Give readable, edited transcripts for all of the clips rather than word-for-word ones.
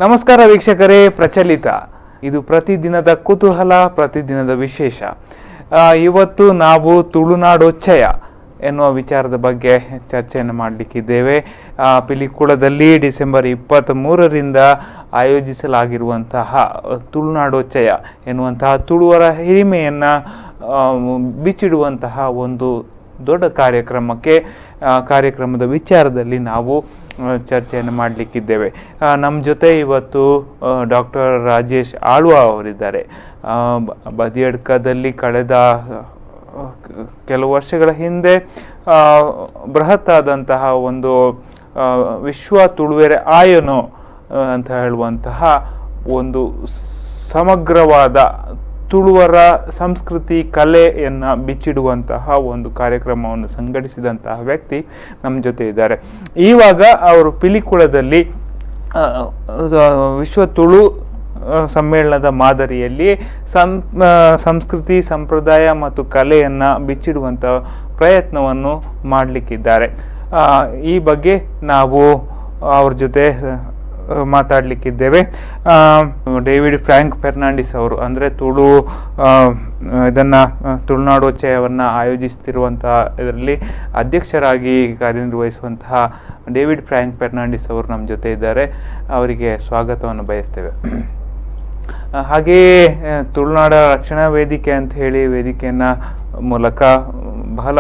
ನಮಸ್ಕಾರ ವೀಕ್ಷಕರೇ, ಪ್ರಚಲಿತ ಇದು ಪ್ರತಿದಿನದ ಕುತೂಹಲ, ಪ್ರತಿದಿನದ ವಿಶೇಷ. ಇವತ್ತು ನಾವು ತುಳುನಾಡೋಚ್ಚಯ ಎನ್ನುವ ವಿಚಾರದ ಬಗ್ಗೆ ಚರ್ಚೆಯನ್ನು ಮಾಡಲಿಕ್ಕಿದ್ದೇವೆ. ಪಿಲಿಕುಳದಲ್ಲಿ ಡಿಸೆಂಬರ್ 23ರಿಂದ ಆಯೋಜಿಸಲಾಗಿರುವಂತಹ ತುಳುನಾಡೋಚ್ಚಯ ಎನ್ನುವಂತಹ ತುಳುವರ ಹಿರಿಮೆಯನ್ನು ಬಿಚ್ಚಿಡುವಂತಹ ಒಂದು ದೊಡ್ಡ ಕಾರ್ಯಕ್ರಮಕ್ಕೆ, ಕಾರ್ಯಕ್ರಮದ ವಿಚಾರದಲ್ಲಿ ನಾವು ಚರ್ಚೆಯನ್ನು ಮಾಡಲಿಕ್ಕಿದ್ದೇವೆ. ನಮ್ಮ ಜೊತೆ ಇವತ್ತು ಡಾಕ್ಟರ್ ರಾಜೇಶ್ ಆಳ್ವ ಅವರಿದ್ದಾರೆ. ಬದಿಯಡ್ಕದಲ್ಲಿ ಕಳೆದ ಕೆಲವು ವರ್ಷಗಳ ಹಿಂದೆ ಬೃಹತ್ತಾದಂತಹ ಒಂದು ವಿಶ್ವ ತುಳುವೆರೆ ಆಯನೋ ಅಂತ ಹೇಳುವಂತಹ ಒಂದು ಸಮಗ್ರವಾದ ತುಳುವರ ಸಂಸ್ಕೃತಿ, ಕಲೆಯನ್ನು ಬಿಚ್ಚಿಡುವಂತಹ ಒಂದು ಕಾರ್ಯಕ್ರಮವನ್ನು ಸಂಘಟಿಸಿದಂತಹ ವ್ಯಕ್ತಿ ನಮ್ಮ ಜೊತೆ ಇದ್ದಾರೆ. ಇವಾಗ ಅವರು ಪಿಲಿಕುಳದಲ್ಲಿ ವಿಶ್ವ ತುಳು ಸಮ್ಮೇಳನದ ಮಾದರಿಯಲ್ಲಿ ಸಂಸ್ಕೃತಿ, ಸಂಪ್ರದಾಯ ಮತ್ತು ಕಲೆಯನ್ನು ಬಿಚ್ಚಿಡುವಂಥ ಪ್ರಯತ್ನವನ್ನು ಮಾಡಲಿಕ್ಕಿದ್ದಾರೆ. ಈ ಬಗ್ಗೆ ನಾವು ಅವ್ರ ಜೊತೆ ಮಾತಾಡಲಿಕ್ಕಿದ್ದೇವೆ. ಡೇವಿಡ್ ಫ್ರ್ಯಾಂಕ್ ಫೆರ್ನಾಂಡಿಸ್ ಅವರು, ಅಂದರೆ ತುಳು ಇದನ್ನು ತುಳುನಾಡೋಚ್ಚಯವನ್ನು ಆಯೋಜಿಸ್ತಿರುವಂತಹ ಇದರಲ್ಲಿ ಅಧ್ಯಕ್ಷರಾಗಿ ಕಾರ್ಯನಿರ್ವಹಿಸುವಂತಹ ಡೇವಿಡ್ ಫ್ರ್ಯಾಂಕ್ ಫೆರ್ನಾಂಡಿಸ್ ಅವರು ನಮ್ಮ ಜೊತೆ ಇದ್ದಾರೆ. ಅವರಿಗೆ ಸ್ವಾಗತವನ್ನು ಬಯಸ್ತೇವೆ. ಹಾಗೆಯೇ ತುಳುನಾಡ ರಕ್ಷಣಾ ವೇದಿಕೆ ಅಂತ ಹೇಳಿ ವೇದಿಕೆಯನ್ನು ಮೂಲಕ ಬಹಳ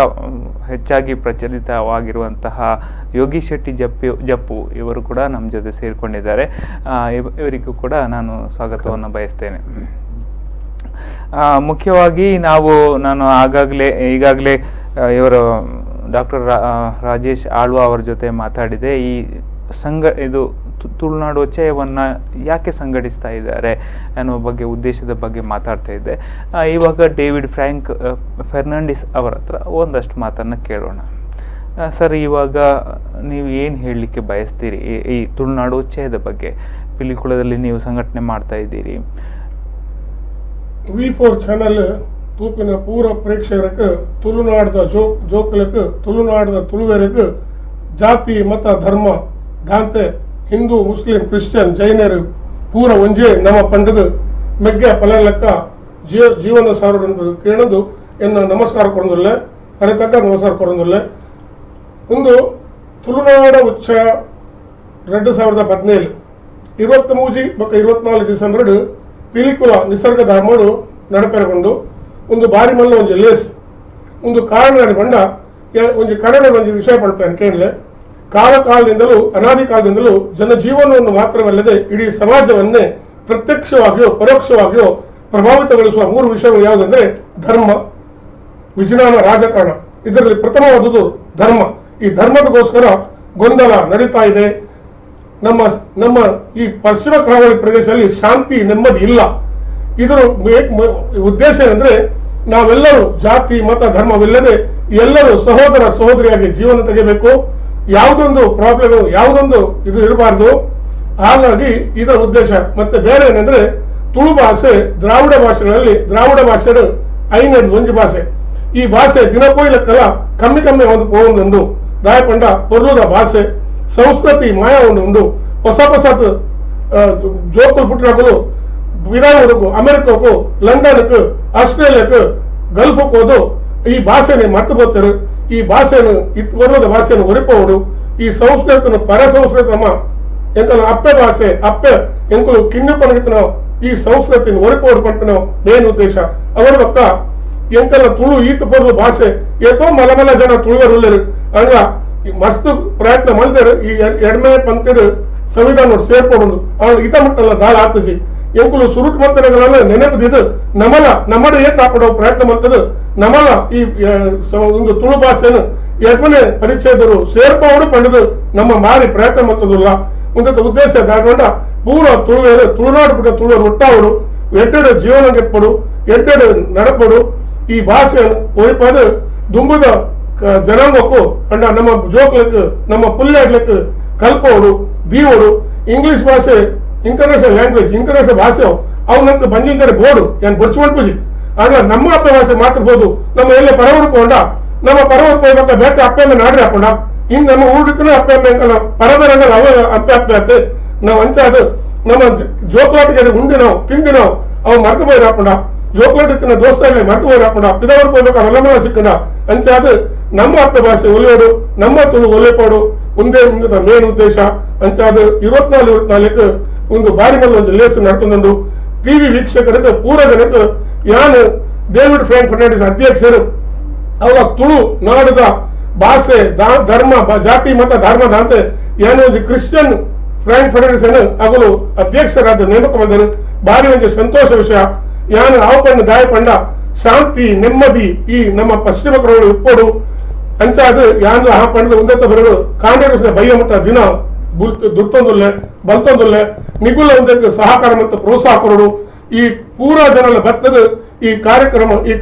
ಹೆಚ್ಚಾಗಿ ಪ್ರಚಲಿತವಾಗಿರುವಂತಹ ಯೋಗಿ ಶೆಟ್ಟಿ ಜಪ್ಪು ಇವರು ಕೂಡ ನಮ್ಮ ಜೊತೆ ಸೇರಿಕೊಂಡಿದ್ದಾರೆ. ಇವರಿಗೂ ಕೂಡ ನಾನು ಸ್ವಾಗತವನ್ನು ಬಯಸ್ತೇನೆ. ಮುಖ್ಯವಾಗಿ ನಾನು ಈಗಾಗಲೇ ಇವರು ಡಾಕ್ಟರ್ ರಾಜೇಶ್ ಆಳ್ವ ಅವರ ಜೊತೆ ಮಾತಾಡಿದೆ. ಈ ಸಂಘ ಇದು ತುಳುನಾಡು ಉಚ್ಚಯವನ್ನು ಯಾಕೆ ಸಂಘಟಿಸ್ತಾ ಇದ್ದಾರೆ ಅನ್ನುವ ಬಗ್ಗೆ, ಉದ್ದೇಶದ ಬಗ್ಗೆ ಮಾತಾಡ್ತಾ ಇದ್ದೆ. ಇವಾಗ ಡೇವಿಡ್ ಫ್ರ್ಯಾಂಕ್ ಫೆರ್ನಾಂಡಿಸ್ ಅವರ ಹತ್ರ ಒಂದಷ್ಟು ಮಾತನ್ನು ಕೇಳೋಣ. ಸರ್, ಇವಾಗ ನೀವು ಏನು ಹೇಳಲಿಕ್ಕೆ ಬಯಸ್ತೀರಿ ಈ ಈ ತುಳುನಾಡು ಉಚ್ಚಯದ ಬಗ್ಗೆ? ಪಿಲಿಕುಳದಲ್ಲಿ ನೀವು ಸಂಘಟನೆ ಮಾಡ್ತಾ ಇದ್ದೀರಿ. ವಿ4 ಚಾನಲ್ ತೂಪಿನ ಪೂರ ಪ್ರೇಕ್ಷಕರಿಗೆ, ತುಳುನಾಡದ ಜೋಕ್ಲಕ್, ತುಳುನಾಡದ ತುಳುವೆರಕ್, ಜಾತಿ ಮತ ಧರ್ಮ ದಾಂತೆ ಹಿಂದೂ, ಮುಸ್ಲಿಂ, ಕ್ರಿಶ್ಚಿಯನ್, ಜೈನರು ಪೂರ ಒಂಜೇ ನಮ್ಮ ಪಂಡದ ಮೆಗ್ಗೆ ಪಲಲೆಕ್ಕ ಜೀವನ ಸಾರು ಕೇಳದು ಎನ್ನ ನಮಸ್ಕಾರ ಕೊರೊಂದುಲ್ಲೆ, ತಕ್ಕ ನಮಸ್ಕಾರ ಕೊರೊಂದುಲ್ಲೆ. ಒಂದು ತುಳುನಾಡ ಉಚ್ಚಯ 2017 23 ಬೊಕ್ಕ 24 ಡಿಸೆಂಬರ್ ಪಿಲಿಕುಲ ನಿಸರ್ಗ ಧಾಮಡು ನಡಪೆರಗೊಂಡು ಒಂದು ಬಾರಿ ಮಲ್ಲ ಒಂಜಿ ಲೇಸ್. ಒಂದು ಕಾರಣ ಪಂಡ, ಒಂಜಿ ಕನ್ನಡ ಒಂಜಿ ವಿಷಯ ಪಡ್ಪೇನೆ, ಕೇಳಲೆ. ಕಾಲ ಕಾಲದಿಂದಲೂ, ಅನಾದಿ ಕಾಲದಿಂದಲೂ ಜನಜೀವನವನ್ನು ಮಾತ್ರವಲ್ಲದೆ ಇಡೀ ಸಮಾಜವನ್ನೇ ಪ್ರತ್ಯಕ್ಷವಾಗಿಯೋ ಪರೋಕ್ಷವಾಗಿಯೋ ಪ್ರಭಾವಿತಗೊಳಿಸುವ ಮೂರು ವಿಷಯಗಳು ಯಾವುದಂದ್ರೆ ಧರ್ಮ, ವಿಜ್ಞಾನ, ರಾಜಕಾರಣ. ಇದರಲ್ಲಿ ಪ್ರಥಮವಾದುದು ಧರ್ಮ. ಈ ಧರ್ಮದಗೋಸ್ಕರ ಗೊಂದಲ ನಡೀತಾ ಇದೆ. ನಮ್ಮ ನಮ್ಮ ಈ ಪಶ್ಚಿಮ ಕರಾವಳಿ ಪ್ರದೇಶದಲ್ಲಿ ಶಾಂತಿ, ನೆಮ್ಮದಿ ಇಲ್ಲ. ಇದರ ಉದ್ದೇಶ ಏನಂದ್ರೆ, ನಾವೆಲ್ಲರೂ ಜಾತಿ, ಮತ, ಧರ್ಮವಿಲ್ಲದೆ ಎಲ್ಲರೂ ಸಹೋದರ ಸಹೋದರಿಯಾಗಿ ಜೀವನ ತೆಗೆಯಬೇಕು. ಯಾವುದೊಂದು ಪ್ರಾಬ್ಲಮ್, ಯಾವುದೊಂದು ಇದು ಇರಬಾರ್ದು. ಹಾಗಾಗಿ ಇದರ ಉದ್ದೇಶ. ಮತ್ತೆ ಬೇರೆ ಏನಂದ್ರೆ, ತುಳು ಭಾಷೆ ದ್ರಾವಿಡ ಭಾಷೆಗಳಲ್ಲಿ, ದ್ರಾವಿಡ ಭಾಷೆ ಐನಡ್ ಒಂಜಿ ಭಾಷೆ. ಈ ಭಾಷೆ ದಿನ ಪೋಯ್ಲಕ್ಕಲ್ಲ ಕಮ್ಮಿ ಕಮ್ಮಿ ಒಂದು ಪೋವೊಂದುಂಡು. ದಾಯಪಂಡ ಪೊರ್ಲುದ ಭಾಷೆ, ಸಂಸ್ಕೃತಿ ಮಾಯ ಒಂದು ಉಂಡು. ಹೊಸ ಹೊಸತು ಜೋಕುಲು ಪುಟ್ಟಿನಕುಲು ವಿಧಾನಕ್ಕೂ ಅಮೆರಿಕಕ್ಕೂ, ಲಂಡನ್க்கு, ಆಸ್ಟ್ರೇಲಿಯಾಕ್ಕೆ, ಗಲ್ಫ್ ಹೋದು ಈ ಭಾಷೆನೆ ಮರ್ತು போತಾರೆ. ಈ ಭಾಷೆನು, ಇತ್ ಬರೋದ ಭಾಷೆನು ಒರಿಪೋಡು. ಈ ಸಂಸ್ಕೃತನು ಪರ ಸಂಸ್ಕೃತ ನಮ್ಮ ಎಂಕಲ ಅಪ್ಪೆ ಭಾಷೆ, ಅಪ್ಪೆ ಎಂಕುಲು ಕಿನ್ನು ಪನಗಿತ್ತನ ಈ ಸಂಸ್ಕೃತಿನ ಒರಿಪೋಡು ಪಂಪಿನ ಮೇನ್ ಉದ್ದೇಶ. ಅವರ ಪಕ್ಕ ಎಂಕಲ ತುಳು ಈತ ಪೊರ್ಲು ಭಾಷೆ. ಏತೋ ಮಲ ಮಲ ಜನ ತುಳುವರು ಉಲ್ಲೆರ್. ಅಂಗ ಈ ಮಸ್ತ್ ಪ್ರಯತ್ನ ಮಲ್ದೆರ್ ಈ ಎಡ್ಮೆ ಪಂತಿಡ್ ಸಂವಿಧಾನ ಸೇರ್ಪೊಡುಂದು. ಅವಳು ಇತ ಮುಟ್ಟಲ್ಲ ದಾಳ ಆತಜಿ. ಎಂಕುಲು ಸುರುಟ್ ಮತ್ತನಗಲಲ್ಲ ನೆನಪುದಿದ್ದು ನಮಲ ನಮ್ಮಡ ಏತ್ ಆಪಡೋ ಪ್ರಯತ್ನ ಮಲ್ತದು. ನಮಲ ಈ ಒಂದು ತುಳು ಭಾಷೆನು ಎಡ್ಮನೆ ಪರಿಚಯದರು ಸೇರ್ಪೋಡು ಪಂಡದು ನಮ್ಮ ಮಾರಿ ಪ್ರಯತ್ನ ಮಲ್ತದುಲ್ಲ. ಉಂದತ ಉದ್ದೇಶ ದಾಕೊಂಡ ಪೂರ ತುಳುವೇರು, ತುಳುನಾಡು ಪುಟ್ಟ ತುಳುವರು ಒಟ್ಟಾವಡು, ಎಡ್ಡೆಡು ಜೀವನ ಗೆಪ್ಪಡು, ಎಡ್ಡೆಡು ನಡಪಡು. ಈ ಭಾಷೆಯನ್ನು ಒರಿಪದು ದುಂಬುದ ಜನಾಂಗಕ್ಕೂ ಅಂಡ ನಮ್ಮ ಜೋಕ್ಲಕ್, ನಮ್ಮ ಪುಲ್ಯಾಡ್ಲಕ್ ಕಲ್ಪೋಡು ದೀವೋಡು. ಇಂಗ್ಲಿಷ್ ಭಾಷೆ international language, international ಭಾಷೆ. ಅವು ನಮ್ಗೆ ಬಂಜಿಂಜರೆ ಬೋರ್ಡು ಏನ್ ಬೊಚ್ಚು ಮಲ್ಪುಜಿ. ಆಗ ನಮ್ಮ ಅಪ್ಪೆ ಭಾಷೆ ಮಾತ್ರ ನಮ್ಮ ಎಲ್ಲ ಪರವರ್ಕೊಂಡ ನಮ್ಮ ಪರವರ್ಕ ಹೋಗ್ಬೇಕ ಬೇತೆ ಅಪ್ಪೆ ಅಮ್ಮ ನಾಡ್ರಿ ಹಾಕೊಂಡ ಇನ್ ನಮ್ಮ ಊರಿನ ಅಪ್ಪೆ ಅಮ್ಮ ಎಂಕಲ್ಲ ಪರಬರಂಗಲ್ಲ ಅವ ಅಪ್ಪೆ ಅಪ್ಪೆ ಆತು ನಾವು ಅಂಚಾದು. ನಮ್ಮ ಜೋಕ್ಲಾಟಿಗೆ ಉಂಡಿ ನಾವು ತಿಂದಿ ನಾವು ಅವು ಮರ್ತು ಪೋಯಿ ಹಾಕೊಂಡ ಜೋಕ್ಲಾಟ್ ಇತ್ತಿನ ದೋಸ್ತ ಮರ್ತು ಪೋಯಿ ಹಾಕೊಂಡ ಪಿದವರು ಹೋಗ್ಬೇಕು ಅವೆಲ್ಲ ಸಿಕ್ಕಂಡ ಅಂಚಾದ ನಮ್ಮ ಅಪ್ಪೆ ಭಾಷೆ ಒಲಿಯೋಡು ನಮ್ಮ ತುಳು ಒಲೆಪಾಡು ಒಂದೇ ಮೇನ್ ಉದ್ದೇಶ. ಅಂಚಾದ 24 24 ಒಂದು ಬಾರಿ ಮೇಲೆ ಒಂದು ಲೇಸ್ ನಡ್ತೊಂದು ಟಿವಿ ವೀಕ್ಷಕರಿಗೆ ಪೂರ ಜನಕ್ಕೆ ಯಾನು ಡೇವಿಡ್ ಫ್ರಾಂಕ್ ಫರ್ನಾಂಡಿಸ್ ಅಧ್ಯಕ್ಷರು ಅವರ ತುಳು ನಾಡದ ಭಾಷೆ ಧರ್ಮ ಜಾತಿ ಮತ ಧರ್ಮ ದಾಂತೆ ಏನೋ ಒಂದು ಕ್ರಿಶ್ಚಿಯನ್ ಫ್ರಾಂಕ್ ಫರ್ನಾಂಡಿಸ್ ಅನ್ನು ಅಗಲು ಅಧ್ಯಕ್ಷರಾದ ನೇಮಕ ಬಂದರು. ಬಾರಿ ಒಂದು ಸಂತೋಷ ವಿಷಯ. ಯಾನು ಆವಪಣ್ಣ ದಾಯಪಂಡ ಶಾಂತಿ ನೆಮ್ಮದಿ ಈ ನಮ್ಮ ಪಶ್ಚಿಮ ಕರಾವಳಿ ಉಪ್ಪೋಡು ಅಂಚಾದ ಯಾನು ಆ ಪಂಡದ ಉಂದತ್ತ ಬರೋದು ಕಾಂಗ್ರೆಸ್ನ ಬಯ್ಯ ಮಟ್ಟ ದಿನ ದುರ್ತೊಂದುಲ್ಲೆ ಬಲ್ತೊಂದುಲ್ಲೆ ನಿಗುಲ ಒಂದಕ್ಕೆ ಸಹಕಾರ ಮತ್ತು ಪ್ರೋತ್ಸಾಹ ಕೊರಡು ಈ ಪೂರಾ ಜನರ ಬತ್ತದ ಈ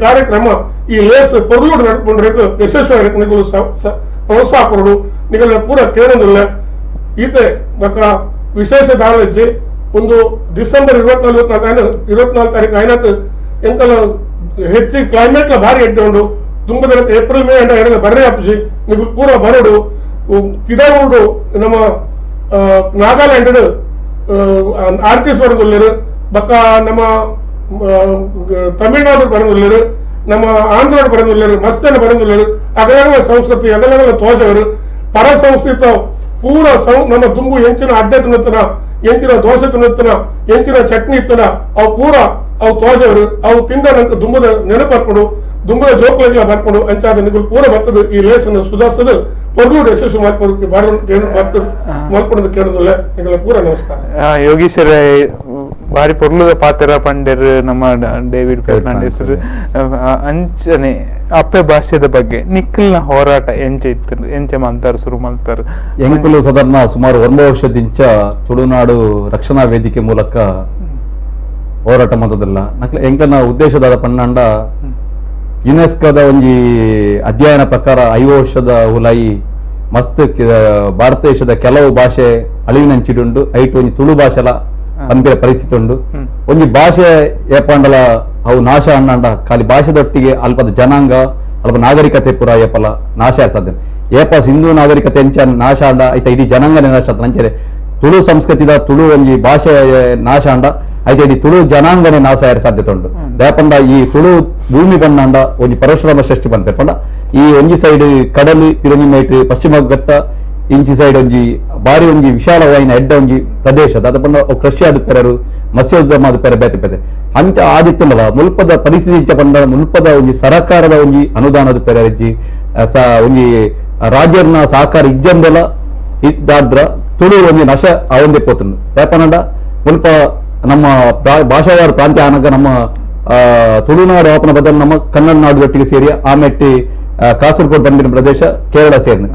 ಕಾರ್ಯಕ್ರಮ ಈ ಲೇಸ್ ಪೊರ್ಲುಡು ನಡ್ಕೊಂಡ್ರೆ ಯಶಸ್ವಿ ನಿಗುಲು ಪ್ರೋತ್ಸಾಹ ಕೊರಡು ನಿಗಲ ಪೂರ ಕೇಳೊಂದುಲ್ಲೆ. ಈತೆ ಬಕ್ಕ ವಿಶೇಷ ದಾಳಜ್ಜಿ ಒಂದು ಡಿಸೆಂಬರ್ 24 24 ತಾರೀಕು ಐನತ್ ಎಂತೆಲ್ಲ ಹೆಚ್ಚಿ ಕ್ಲೈಮೇಟ್ ಭಾರಿ ಎಡ್ಡೆ ಉಂಡು ತುಂಬದ ಏಪ್ರಿಲ್ ಮೇ ಅಂಡ ಎರಡು ಬರ್ರೆ ಅಪ್ಪಜಿ ನೀವು ಪೂರ ಬರೋಡು ಪಿದಾವುಡು ನಮ್ಮ ನಾಗಾಲ್ಯಾಂಡ್ ಆರ್ಟಿಸ್ಟ್ ಬರೋದುಲ್ಲೇರು ಬಕ್ಕ ನಮ್ಮ ತಮಿಳ್ನಾಡು ಬರೋದುಲ್ಲೇರು ನಮ್ಮ ಆಂಧ್ರ ಬರೋದುಲ್ಲೇರು ಮಸ್ತ್ ಜನ ಬರೋದುಲ್ಲೇರು ಅಗಲಗಲ ಸಂಸ್ಕೃತಿ ಅಗಲಗಲ ತೋಜವರು ಪರ ಸಂಸ್ಕೃತ ಪೂರ ನಮ್ಮ ದುಂಬು ಎಂಚಿನ ಅಡ್ಡೆ ತಿನ್ನುತ್ತನ ಎಂಚಿನ ದೋಸೆ ತಿನ್ನುತ್ತನ ಎಂಚಿನ ಚಟ್ನಿ ಇತ್ತನ ಅವು ಪೂರ ಅವು ತೋಜವರು ಅವು ತಿಂಡ ನಂಗೆ ದುಂಬದ ನೆನಪು ಬರ್ಕೊಂಡು ದುಂಬದ ಜೋಕ್ಲೆಲ್ಲ ಬರ್ಕೊಂಡು ಅಂಚಾದ ನಿಗುಲು ಪೂರ ಬರ್ತದೆ ಈ ಲೇಸನ್ನು ಸುಧಾರಿಸದು ಪೊರ್ಲೂಡು ಯಶಸ್ಸು ಮಾಡ್ಕೊಂಡು ಮಲ್ಕೊಂಡು ಕೇಳೋದಿಲ್ಲ. ನಿಗಲ ಪೂರ ನಮಸ್ಕಾರ. ಯೋಗೀಶ್ವರ ಬಾರಿ ಪೊರ್ಲುದ ಪಾತ್ರ ಪಂಡೆರ್ ನಮ್ಮ ಡೇವಿಡ್ ಫರ್ನಾಂಡಿಸ್ ಅಂಚನೆ ಅಪ್ಪೆ ಭಾಷೆದ ಬಗ್ಗೆ ನಿಖಲ್ನ ಹೋರಾಟ ಎಂಚೆ ಇತ್ತು ಎಂಚೆ ಮಂತಾರ ಶುರು ಮಾಡ್ತಾರೆ. ಎಂಕುಲು ಸಾಧಾರಣ ಸುಮಾರು 9 ವರ್ಷದಿಂಚ ತುಳುನಾಡು ರಕ್ಷಣಾ ವೇದಿಕೆ ಮೂಲಕ ಹೋರಾಟ ಮಾಡೋದಿಲ್ಲ. ಎಂಕನ ಉದ್ದೇಶದಾದ ಪನ್ನಂಡ ಯುನೆಸ್ಕೋದ ಒಂಜಿ ಅಧ್ಯಯನ ಪ್ರಕಾರ 5 ವರ್ಷದ ಹುಲಾಯಿ ಮಸ್ತ್ ಭಾರತ ದೇಶದ ಕೆಲವು ಭಾಷೆ ಅಳಿವಿನಂಚಿಡುಂಡು ಐಟು ಒಂಜಿ ತುಳು ಭಾಷೆಲ ಪನ್ಪಿನ ಪರಿಸ್ಥಿತಿ ಉಂಡು. ಒಂಜಿ ಭಾಷೆ ಏಪಾಂಡಲ ಅವು ನಾಶ ಅಣ್ಣಂಡ ಖಾಲಿ ಭಾಷೆದೊಟ್ಟಿಗೆ ಅಲ್ಪದ ಜನಾಂಗ ಅಲ್ಪ ನಾಗರಿಕತೆ ಪೂರ ಏಪಲ ನಾಶ ಸಾಧ್ಯ. ಏಪ ಸಿಂಧು ನಾಗರಿಕತೆ ಎಂಚ ನಾಶ ಅಂಡ ಐತ ಇಡೀ ಜನಾಂಗನೇ ನಾಶ ಆತ. ಅಂಚನೆ ತುಳು ಸಂಸ್ಕೃತಿದ ತುಳು ಒಂಜಿ ಭಾಷೆ ನಾಶ ಅಂಡ ಐತ ಇಡೀ ತುಳು ಜನಾಂಗನೇ ನಾಶ ಆಯರ ಸಾಧ್ಯತೆ ಉಂಡು. ದಾಪಂಡ ಈ ತುಳು ಭೂಮಿ ಬಣ್ಣಂಡ ಒಂಜಿ ಪರಶುರಾಮ ಷಷ್ಠಿ ಬಂದ ಪಂಡ ಈ ಒಂಜಿ ಸೈಡ್ ಕಡಲು ಪಿರಂಜಿ ಮೈಟ್ ಪಶ್ಚಿಮ ಘಟ್ಟ ಇಂಚಿ ಸೈಡ್ ಒಂಜಿ ಬಾರಿ ಒಂಜಿ ವಿಶಾಲವಾಯಿನ ಎಡ್ಡ ಒಂಜಿ ಪ್ರದೇಶ ದಾದ ಪಂಡ ಕೃಷಿ ಆದ ಪೆರರು ಮತ್ಸ್ಯೋದ್ಯಮ ಆದ ಪೆರ ಬೇತೆ ಬೇತೆ ಅಂಚ ಆದಿತ್ತಲ್ಲ ಮುಲ್ಪದ ಪರಿಸ್ಥಿತಿ ಇಂಚ ಪಂಡ ಮುಲ್ಪದ ಒಂಜಿ ಸರಕಾರದ ಒಂಜಿ ಅನುದಾನದ ಪೆರಜ್ಜಿ ಒಂಜಿ ರಾಜ್ಯನ ಸಹಕಾರ ಇಜ್ಜಂದೆಲ್ಲ ಇದ್ದಾದ್ರ ತುಳು ಒಂಜಿ ನಶ ಅವಂದೇ ಪೋತುಂಡು. ಯಾಪನಂಡ ಮುಲ್ಪ ನಮ್ಮ ಭಾಷಾವಾರ ಪ್ರಾಂತ್ಯ ಆನಗ ನಮ್ಮ ತುಳುನಾಡು ಆಪನ ಬದಲು ನಮ್ಮ ಕನ್ನಡ ನಾಡು ಒಟ್ಟಿಗೆ ಸೇರಿ ಆಮೆಟ್ಟಿ ಕಾಸರಗೋಡು ಬಂದಿನ ಪ್ರದೇಶ ಕೇರಳ ಸೇರಿನ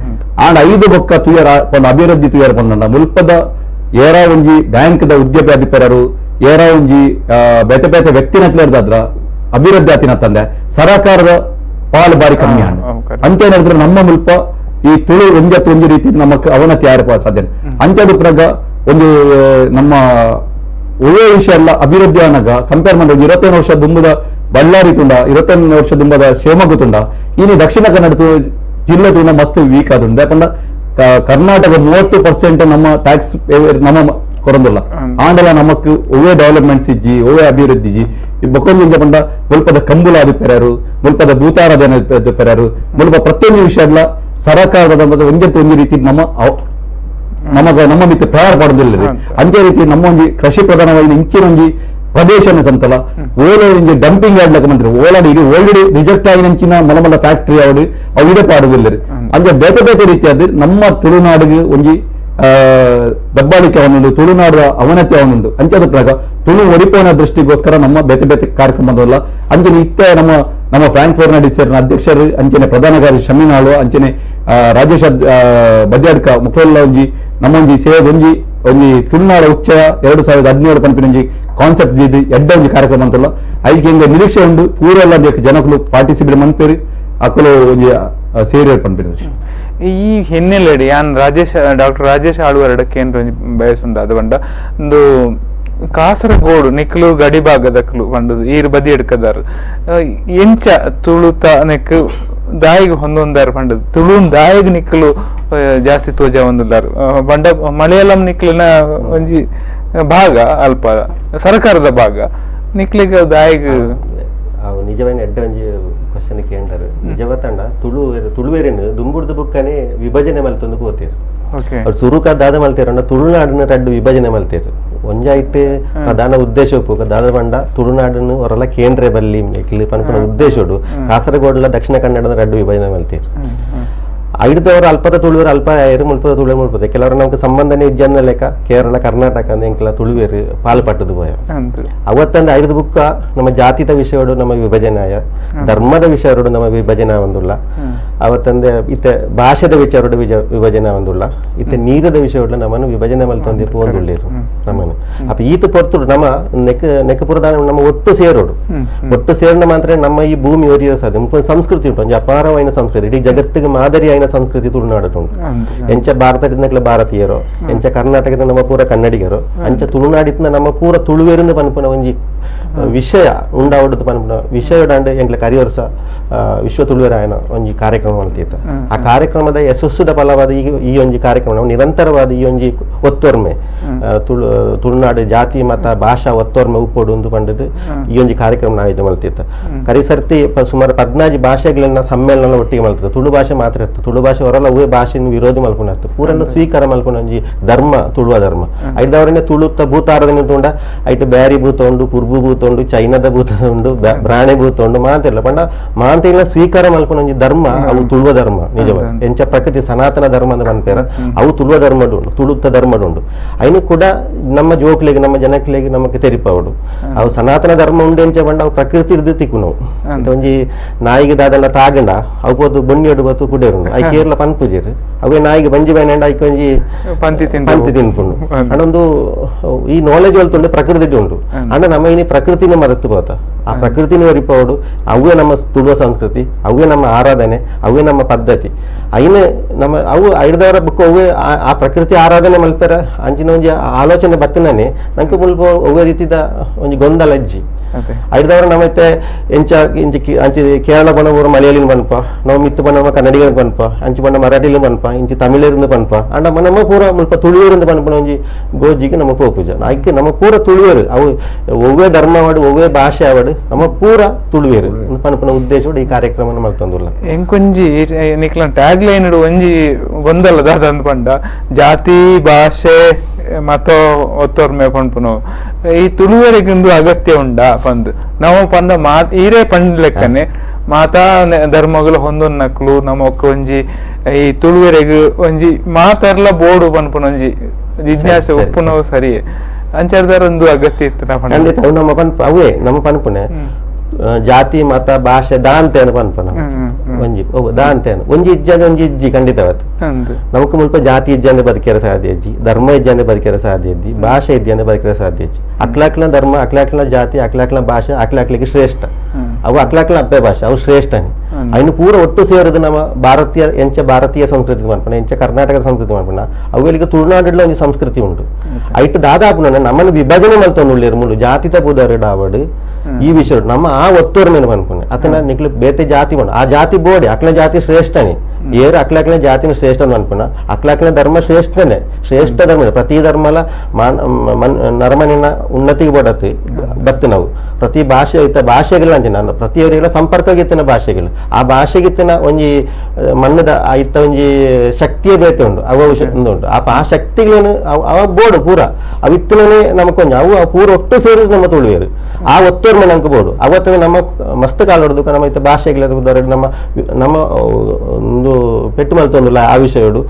ಆಂಡ 5 ಬೊಕ್ಕ ತುಯರ ಪಂಡ ಅಭಿವೃದ್ಧಿ ತುಯರ ಪಂಡ ಮುಲ್ಪದ ಏರಾ ಒಂಜಿ ಬ್ಯಾಂಕ್ದ ಉದ್ಯಮ ಅಧಿಪರರು ಏರಾ ಒಂಜಿ ಬೇತೆ ಬೇತೆ ವ್ಯಕ್ತಿನಟ್ಲೇರ್ದಾದ್ರ ಅಭಿವೃದ್ಧಿ ಆತಿನ ತಂದೆ ಸರಕಾರದ ಪಾಲು ಬಾರಿ ಕಮ್ಮಿ ಆಂಡ ಅಂಚೇನಾದ್ರೆ ನಮ್ಮ ಮುಲ್ಪ ಈ ತುಳು ಒಂಜತ್ತು ಒಂಜಿ ರೀತಿ ನಮ್ಮ ಅವನತಿ ಯಾರು ಸಾಧ್ಯ. ಅಂಚದ ಪ್ರಗ ಒಂದು ನಮ್ಮ ಒಳ್ಳೆಯ ವಿಷಯ ಅಲ್ಲ ಅಭಿವೃದ್ಧಿ ಆನಾಗ ಕಂಪೇರ್ ಮಾಡಿದ್ರೆ 25 ವರ್ಷ ದುಂಬದ ಬಳ್ಳಾರಿ ತುಂಡ 25 ವರ್ಷ ದುಂಬದ ಶಿವಮೊಗ್ಗ ತುಂಡ ಇನ್ನು ದಕ್ಷಿಣ ಕನ್ನಡ ಜಿಲ್ಲೆ ತುಂಡ ಮಸ್ತ್ ವೀಕ್ ಆದುಂಡು. ಯಾಕಂದ್ರೆ ಕರ್ನಾಟಕ 30% ನಮ್ಮ ಟ್ಯಾಕ್ಸ್ ನಮ್ಮ ಕೊರಂದಿಲ್ಲ ಆಂಡಲ ನಮಕ್ ಒಳ್ಳೆ ಡೆವಲಪ್ಮೆಂಟ್ಸ್ ಇಜ್ಜಿ ಒಳ್ಳೆ ಅಭಿವೃದ್ಧಿ ಇಜ್ಜಿ. ಬೊಕ್ಕೊಂದು ಪಂಡ ಮುಲ್ಪದ ಕಂಬುಲ ಆದಿಪ್ಪೆರಾರು ಮುಲ್ಪದ ಭೂತಾರಾಧನೆ ಪೆರಾರು ಮುಲ್ಪ ಪ್ರತಿಯೊಂದು ವಿಷಯ ಅಲ್ಲ ಸರಕಾರದ ಒಂಜತ್ತು ಒಂಜಿ ರೀತಿ ನಮ್ಮ ನಮಗ ನಮ್ಮ ಮಿತ್ತ ಪ್ರಹಾರ ಪಡೆದಿಲ್ಲ. ಅಂಚೆ ರೀತಿ ನಮ್ಮ ಒಂಜಿ ಕೃಷಿ ಪ್ರಧಾನವಾಗಿ ಇಂಚಿನ ಒಂಜಿ ಪ್ರದೇಶನ ಸಂತಲ ಓಲ ಒಂಜಿ ಡಂಪಿಂಗ್ ಆಡ್ಲಕ್ಕ ಮಂತ್ರಿ ಓಲಾಡಿ ಇಡೀ ಆಲ್ರೆಡಿ ರಿಜೆಕ್ಟ್ ಆಗಿನ ಅಂಚಿನ ಮಲಮಲ ಫ್ಯಾಕ್ಟರಿ ಅವಡು ಅವು ಇಡ ಪಾಡುದಿಲ್ಲ. ಅಂಚೆ ಬೇತೆ ಬೇತೆ ರೀತಿಯಾದ ನಮ್ಮ ತುಳುನಾಡಿಗೆ ಒಂಜಿ ದಬ್ಬಾಳಿಕೆ ಅವನುಂಡು ತುಳುನಾಡ ಅವನತಿ ಅವನುಂಡು. ಅಂಚದ ಪ್ರಕಾರ ತುಳು ಒಡಿಪೋನ ದೃಷ್ಟಿಗೋಸ್ಕರ ನಮ್ಮ ಬೇತೆ ಬೇತೆ ಕಾರ್ಯಕ್ರಮದಲ್ಲ ಅಂಚನೆ ಇತ್ತೆ ನಮ್ಮ ನಮ್ಮ ಫ್ರಾಂಕ್ ಫರ್ನಾಂಡಿಸ್ ಅಧ್ಯಕ್ಷರು ಅಂಚನೆ ಪ್ರಧಾನ ಕಾರ್ಯ ಶಮೀನಾಳು ಅಂಚನೆ ರಾಜೇಶ ಬದ್ಯಾಡ್ಕ ಮುಖೆಲ್ಲ ಒಂಜಿ ನಮ್ಮೊಂಜಿ ಸೇವೆ ಒಂಜಿ ಒಂಜಿ ತುಳುನಾಡ ಉಚ್ಚಯ 2017 ಪನ್ಪಿನ ಒಂಜಿ ಕಾನ್ಸೆಪ್ಟ್ ದಿದ್ದು ಎಡ್ಡ ಒಂಜಿ ಕಾರ್ಯಕ್ರಮ ಅಂತಲ್ಲ ಐಕೆ ಹಿಂಗೆ ನಿರೀಕ್ಷೆ ಉಂಡು ಪೂರೆಲ್ಲ ಜನಕುಲು ಪಾರ್ಟಿಸಿಪೇಟ್ ಮನ್ಪೇರು ಅಕುಲು ಒಂಜಿ ಸೇರಿ ಪನ್ಪಿನ. ಈ ಹಿನ್ನೆಲೆಡಿ ಯಾನ್ ರಾಜೇಶ್ ಡಾಕ್ಟರ್ ರಾಜೇಶ್ ಆಳ್ವರಡ ಕೇಂದ್ರ ಬಯಸುಂದ ಅದು ಬಂಡ ಒಂದು ಕಾಸರಗೋಡು ನಿಕ್ಲು ಗಡಿ ಭಾಗದಕ್ಲು ಪಂಡದು ಈರು ಬದಿ ಎಡ್ಕದಾರು ಎಂಚ ತುಳುತ ನೆಕ್ ದಾಯಿಗೆ ಹೊಂದೊಂದಾರು ಪಂಡದು ತುಳುನ್ ದಾಯಿಗೆ ನಿಕ್ಲು ಜಾಸ್ತಿ ತೋಜ ಹೊಂದುದಾರು ಬಂಡ ಮಲಯಾಳಂ ನಿಕ್ಲಿನ ಒಂಜಿ ಭಾಗ, ಅಲ್ಪ ಸರ್ಕಾರದ ಭಾಗ ನಿಕ್ಲಿಗೆ ದಾಯಿಗ್ ನಿಜವೈನ ಎಡ್ಡೆ ಒಂಜಿ ಕ್ವಶನ್ ಕೇಂಡರು. ನಿಜವತ್ತಂಡ ತುಳುವೆರೆನ್ ದುಂಬುಡ್ದು ಬುಕ್ಕನೆ ವಿಭಜನೆ ಮಲ್ತೊಂದು ಪೋತೇರು. ಅವ್ರು ಸುರುಕ ದಾದ ಮಲ್ತೇರಂಡ ತುಳುನಾಡಿನ ರಡ್ಡು ವಿಭಜನೆ ಮಲ್ತೇರು. ಒಂಜಾಯ್ಟ್ ಪ್ರಧಾನ ಉದ್ದೇಶ ಉಪ್ಪು ದಾದ ಪಂಡ ತುಳುನಾಡನ್ನು ಹೊರಲ ಕೇಂದ್ರ ಬಲ್ಲಿ ನಿಕ್ಲು ಪನ್ಪುನ ಉದ್ದೇಶಡು ಕಾಸರಗೋಡ್ಲ ದಕ್ಷಿಣ ಕನ್ನಡದ ರಡ್ಡು ವಿಭಜನೆ ಮಲ್ತೇರು. ಐಡ್ದವರು ಅಲ್ಪದ ತುಳುವರು ಅಲ್ಪ ಏರು ಮುಲ್ಪದ ತುಳುವರು ಮುಲ್ಪದ ಕೆಲವರು ನಮ್ಗೆ ಸಂಬಂಧನೇ ಇಜ್ಜನ್ನ ಲೆಕ್ಕ ಕೇರಳ ಕರ್ನಾಟಕ ಅಂದ ಎಂಕಲ ತುಳುವೇರು ಪಾಲು ಪಟ್ಟದು ಪೋಯ. ಅವತ್ತಂದ ಐದು ಬುಕ್ಕ ನಮ್ಮ ಜಾತಿದ ವಿಷಯಡು ನಮ್ಮ ವಿಭಜನೆ ಆಯ, ಧರ್ಮದ ವಿಷಯಡು ನಮ್ಮ ವಿಭಜನೆ ಒಂದುಲ್ಲ, ಅವತ್ತಂದೆ ಇತ್ತೆ ಭಾಷೆದ ವಿಚಾರಡು ವಿಭಜನೆ ಒಂದುಲ್ಲ, ಇತ್ತೆ ನೀರದ ವಿಷಯಡು ನಮ್ಮನ್ನು ವಿಭಜನೆ ಮಲ್ತೊಂದು ಪೋಂದುಳ್ಳೇರು ನಮ್ಮನ್ನು. ಅಪ್ಪ ಈತ ಪೊರ್ತುಡು ನಮ್ಮ ನೆಕ್ ನೆಕ್ಕಪುರದ ನಮ್ಮ ಒಟ್ಟು ಸೇರೋಡು, ಒಟ್ಟು ಸೇರಿನ ಮಾತ್ರ ನಮ್ಮ ಈ ಭೂಮಿ ಒರಿಯೋ ಸಾಧ್ಯ. ಸಂಸ್ಕೃತಿ ಉಂಟು ಒಂಜಿ ಅಪಾರವಾದ ಸಂಸ್ಕೃತಿ, ಇಡೀ ಜಗತ್ತಿಗೆ ಮಾದರಿ ಆಯ್ನ ಸಂಸ್ಕೃತಿ ತುಳುನಾಡು ಉಂಟು. ಎಂಚ ಭಾರತದ ಭಾರತೀಯರು, ಎಂಚ ಕರ್ನಾಟಕದ ನಮ್ಮ ಪೂರ ಕನ್ನಡಿಗರು, ಅಂಚ ತುಳುನಾಡಿನ ನಮ್ಮ ಪೂರ ತುಳುವೇರಿಂದ ಪನ್ಪುನ ಒಂಜಿ ವಿಷಯ ಉಂಡಾವಡ್ದು ಪನ್ಪುನ ವಿಷಯ ಎಂಕ್ಲ ಕರಿವರ್ಷ ವಿಶ್ವ ತುಳುವೆರಾಯನ ಒಂಜಿ ಕಾರ್ಯಕ್ರಮ ಮಲ್ತಿತ್ತು. ಆ ಕಾರ್ಯಕ್ರಮದ ಯಶಸ್ಸುದ ಫಲವಾದ ಈ ಒಂಜಿ ಕಾರ್ಯಕ್ರಮ ನಿರಂತರವಾದ ಈ ಒಂಜಿ ಒತ್ತೊರ್ಮೆ ತುಳುನಾಡು ಜಾತಿ ಮತ ಭಾಷಾ ಒತ್ತೊರ್ಮೆ ಉಪ್ಪೊಡು ಉಂದು ಪಂಡದು ಈ ಒಂಜಿ ಕಾರ್ಯಕ್ರಮ ಆಯೋಜನೆ ಮಲ್ತಿತ್ತು. ಕರಿಸರ್ತಿ ಸುಮಾರು 14 ಭಾಷೆಗಳನ್ನ ಸಮ್ಮೇಳನ ಒಟ್ಟಿಗೆ ಮಲ್ತಿತ್ತು. ತುಳು ಭಾಷೆ ಮಾತ್ರ ಇತ್ತು, ತುಳು ಭಾಷೆ ಹೊರಲ್ಲ ಅವೇ ಭಾಷೆಯನ್ನು ವಿರೋಧ ಮಲ್ಪುನತ್ತು, ಪೂರಲ್ಲ ಸ್ವೀಕಾರ ಮಲ್ಪುನ ಒಂಜಿ ಧರ್ಮ ತುಳುವ ಧರ್ಮ. ಐದವರನ್ನೇ ತುಳುತ್ತ ಭೂತಾರದನೆ ತುಂಡ ಐಟ್ ಬ್ಯಾರಿ ಭೂತ ಉಂಡು, ಕುರ್ಬು ಭೂತ ಉಂಡು, ಚೈನಾದ ಭೂತ ಉಂಡು, ಬ್ರಾಣೆ ಭೂತ ಉಂಡು, ಮಾಂತಿಲ್ಲ ಪಂಡ ಮಾಂತಿಲ್ಲ ಸ್ವೀಕಾರ ಮಲ್ಪುನ ಒಂಜಿ ಧರ್ಮ ಅವು ತುಳುವ ಧರ್ಮ. ನಿಜವ ಎಂಚ ಪ್ರಕೃತಿ ಸನಾತನ ಧರ್ಮ ಅಂತ ಪನ್ಪೇರ ಅವು ತುಳುವ ಧರ್ಮಡು ಉಂಡು, ತುಳುತ್ತ ಧರ್ಮಡು ಉಂಡು. ಐನು ಕೂಡ ನಮ್ಮ ಜೋಕ್ಲೆಗ್ ನಮ್ಮ ಜನಕ್ಲೆಗ್ ನಮಕ್ ತೆರಿಪಾವಡು ಅವು ಸನಾತನ ಧರ್ಮ ಉಂಡು ಎಂಚ ಪಂಡ ಅವು ಪ್ರಕೃತಿ ಇರ್ದು ತಿಕ್ಕು. ಒಂಜಿ ನಾಯಿಗೆ ದಾದಲ್ಲ ತಾಗಂಡ ಅವು ಪೋದು ಬೊಣ್ಣಿಯಡು ಬತ್ತು ಕುಡೇರುಂಡು, I Kerala ಪನ್ಪುಜೇರು ಅವೇ ನಾಯಿಗೆ ಬಂಜಿ ಬೈನಂಡ ಐಕ್ ಒಂಜಿ ಪಂತಿ ತಿನ್ಪುಂಡು. ಅಂಡೊಂದು ಈ ನಾಲೆಜ್ ಒಲ್ತುಂಡು ಪ್ರಕೃತಿ ಉಂಡು. ಅಂಡ ನಮ್ಮ ಇನಿ ಪ್ರಕೃತಿನ ಮರೆತು ಪೋತ, ಆ ಪ್ರಕೃತಿನ ಒರಿಪೋಡು ಅವೇ ನಮ್ಮ ತುಳುವ ಸಂಸ್ಕೃತಿ, ಅವೇ ನಮ್ಮ ಆರಾಧನೆ, ಅವೇ ನಮ್ಮ ಪದ್ಧತಿ. ಐನ ನಮ್ಮ ಅವು ಐದವರ ಬುಕ್ ಅವೇ ಆ ಪ್ರಕೃತಿ ಆರಾಧನೆ ಮಲ್ಪೆರ ಅಂಚಿನ ಒಂಜಿ ಆಲೋಚನೆ ಬತ್ತಿನೇ ನಂಗೆ ಮುಲ್ಪ ಒವ್ವೆ ರೀತಿದ ಒಂಜಿ ಗೊಂದಲ ಅಜ್ಜಿ. ಐದವರ ನಮ್ಮತ್ತೆ ಎಂಚ ಇಂಚ ಅಂಚಿ ಕೇರಳ ಬಣ್ಣ ಊರು ಮಲಯಾಳಿನ ಪನ್ಪ, ನಾವು ಮಿತ್ತು ಬಣ್ಣ ಕನ್ನಡಿಗರ ಪನ್ಪ, ಅಂಚು ಬಣ್ಣ ಮರಾಠಿಲಿ ಪನ್ಪ, ಇಂಚಿ ತಮಿಳರಿಂದ ಪನ್ಪ, ಅಂಡ ನಮ್ಮ ಪೂರ ಮುಲ್ಪ ತುಳುವರಿಂದ ಪನ್ಪನ ಒಂಜಿ ಗೋಜಿಗೆ ನಮ್ಮ ಪೋಪುಜ ಐಕೆ ನಮ್ಮ ಪೂರ ತುಳುವೇರು. ಅವು ಒವ್ವೇ ಧರ್ಮ ಆವಡು ಒವ್ವೇ ಭಾಷೆ ಆವಡು ನಮ್ಮ ಪೂರ ತುಳುವೇರು ಪನ್ಪನ ಉದ್ದೇಶ ಈ ಕಾರ್ಯಕ್ರಮ ಮಲ್ತೊಂದುಲ್ಲ. ಎಂಕೊಂಜಿ ನಿಕ್ಲ ಟ್ಯಾಗ್ ಲೈನ್ ಒಂಜಿ ಗೊಂದಲ ದಾದ ಅಂದ್ಪಂಡ ಜಾತಿ ಭಾಷೆ ಮತ ಒತ್ತೊರ್ಮೆ ಪನ್ಪುನು ಈ ತುಳುವರೆಗೊಂದು ಅಗತ್ಯ ಉಂಡಾ ಪಂದ್ ನಾವು ಪಂದ ಮಾತ್ ಈರೇ ಪಂಡ್ ಲೆಕ್ಕನೆ ಮಾತಾ ಧರ್ಮಗಳು ಹೊಂದೊನ್ನಕ್ಲು ನಮಕ್ ಒಂಜಿ ಈ ತುಳುವರೆಗ್ ಒಂಜಿ ಮಾತರ್ಲ ಬೋಡು ಪನ್ಪುನ ಒಂಜಿ ಜಿಜ್ಞಾಸೆ ಉಪ್ಪುನವು ಸರಿ ಅಂಚಾರ್ದಾರ ಒಂದು ಅಗತ್ಯ ಇತ್ತು. ಖಂಡಿತ ಅವು ನಮ್ಮ ಪನ್ಪ ಅವೇ ನಮ್ಮ ಪನ್ಪುನೆ ಜಾತಿ ಮತ ಭಾಷೆ ದಾಂತೆ ಅನ್ನು ಪನ್ಪನ ಒಂಜಿ ದಾಂತೆ ಒಂಜಿ ಇಜ್ಜಂದೆ ಒಂಜಿ ಇಜ್ಜಿ ಖಂಡಿತವತ್ತು. ನಮಕ್ ಮುಲ್ಪ ಜಾತಿ ಇಜ್ಜಂದೆ ಬದುಕಿರ ಸಾಧ್ಯ ಇಜ್ಜಿ, ಧರ್ಮ ಇಜ್ಜಂದೆ ಬದುಕಿರ ಸಾಧ್ಯ ಇದ್ದಿ, ಭಾಷೆ ಇದ್ದಂದೆ ಬದುಕಿರ ಸಾಧ್ಯ ಇಜ್ಜಿ. ಅಕ್ಲಾಕ್ಲ ಧರ್ಮ, ಅಕ್ಲಾಕ್ಲ ಜಾತಿ, ಅಕ್ಲಾಕ್ಲ ಭಾಷೆ ಅಕ್ಲಾಕ್ಲಿಗೆ ಶ್ರೇಷ್ಠ. ಅವು ಅಕ್ಲಾಕ್ಲ ಅಪ್ಪೆ ಭಾಷೆ ಅವು ಶ್ರೇಷ್ಠನೇ. ಅಯ್ನು ಪೂರ ಒಟ್ಟು ಸೇರಿದ ನಮ್ಮ ಭಾರತೀಯ ಎಂಚ ಭಾರತೀಯ ಸಂಸ್ಕೃತಿ ಮನ್ಪಣ, ಎಂಚ ಕರ್ನಾಟಕದ ಸಂಸ್ಕೃತಿ ಮನ್ಪಣ, ಅವೆಲ್ಲಿಗೆ ತುಳುನಾಡಿನ ಒಂಜಿ ಸಂಸ್ಕೃತಿ ಉಂಟು. ಐಟ್ ದಾದಾಪುನ ನಮ್ಮನ್ನು ವಿಭಜನೆ ಮಲ್ತೊಂದು ಮುಳ್ಳು ಜಾತಿತ ಬುದಾರು ಡಾವಡು ಈ ವಿಷಯ ನಮ್ಮ ಆ ಒತ್ತೊರ್ಮೆನ ಪನ್ಪುನೆ ಅತನ ನಿಕ್ಲು ಬೇತೆ ಜಾತಿ ಉಂಡು, ಆ ಜಾತಿ ಬೋಡಿ ಅಕ್ಲ ಜಾತಿ ಶ್ರೇಷ್ಠನೇ, ಏರು ಅಕ್ಲಾಕ್ಲ ಜಾತಿನ ಶ್ರೇಷ್ಠ ಅನ್ಪುನ, ಅಕ್ಲಾಕ್ಲ ಧರ್ಮ ಶ್ರೇಷ್ಠನೇ, ಶ್ರೇಷ್ಠ ಧರ್ಮ. ಪ್ರತಿ ಧರ್ಮಲ ನರಮನಿನ ಉನ್ನತಿಗೆ ಬೋಡತ್ತು ಬತ್ತು ನಾವು ಪ್ರತಿ ಭಾಷೆ ಇತ್ತ ಭಾಷೆಗಳ ಅಂಚಿನ ಪ್ರತಿಯವರಿಗಳ ಸಂಪರ್ಕಗಿತ್ತಿನ ಭಾಷೆಗಳು, ಆ ಭಾಷೆಗಿತ್ತಿನ ಒಂಜಿ ಮಣ್ಣದ ಇತ್ತ ಒಂಜಿ ಶಕ್ತಿಯೇ ಬೇತೆ ಉಂಡು, ಅವ ಉಂಟು. ಆ ಶಕ್ತಿಗಳೇನು ಅವ ಬೋಡು ಪೂರ ಅವಿತ್ತನೇ ನಮಕೊಂಜಿ ಅವು ಪೂರ ಒಟ್ಟು ಸೇರಿದ ನಮ್ಮ ತುಳುವೇರು ಆ ಒತ್ತೊರ್ಮೆ ನಮ್ಗೆ ಬೋಡು. ಅವತ್ತು ನಮ್ಮ ಮಸ್ತ್ ಕಾಲ ಹೊಡೆದು ನಮ್ಮ ಇತ್ತ ಭಾಷೆಗಳ ನಮ್ಮ ನಮ್ಮ ಒಂದು ಪೆಟ್ಟು ಮಲ್ತೊಂದುಲ್ಲ ಆ ವಿಷಯಡು.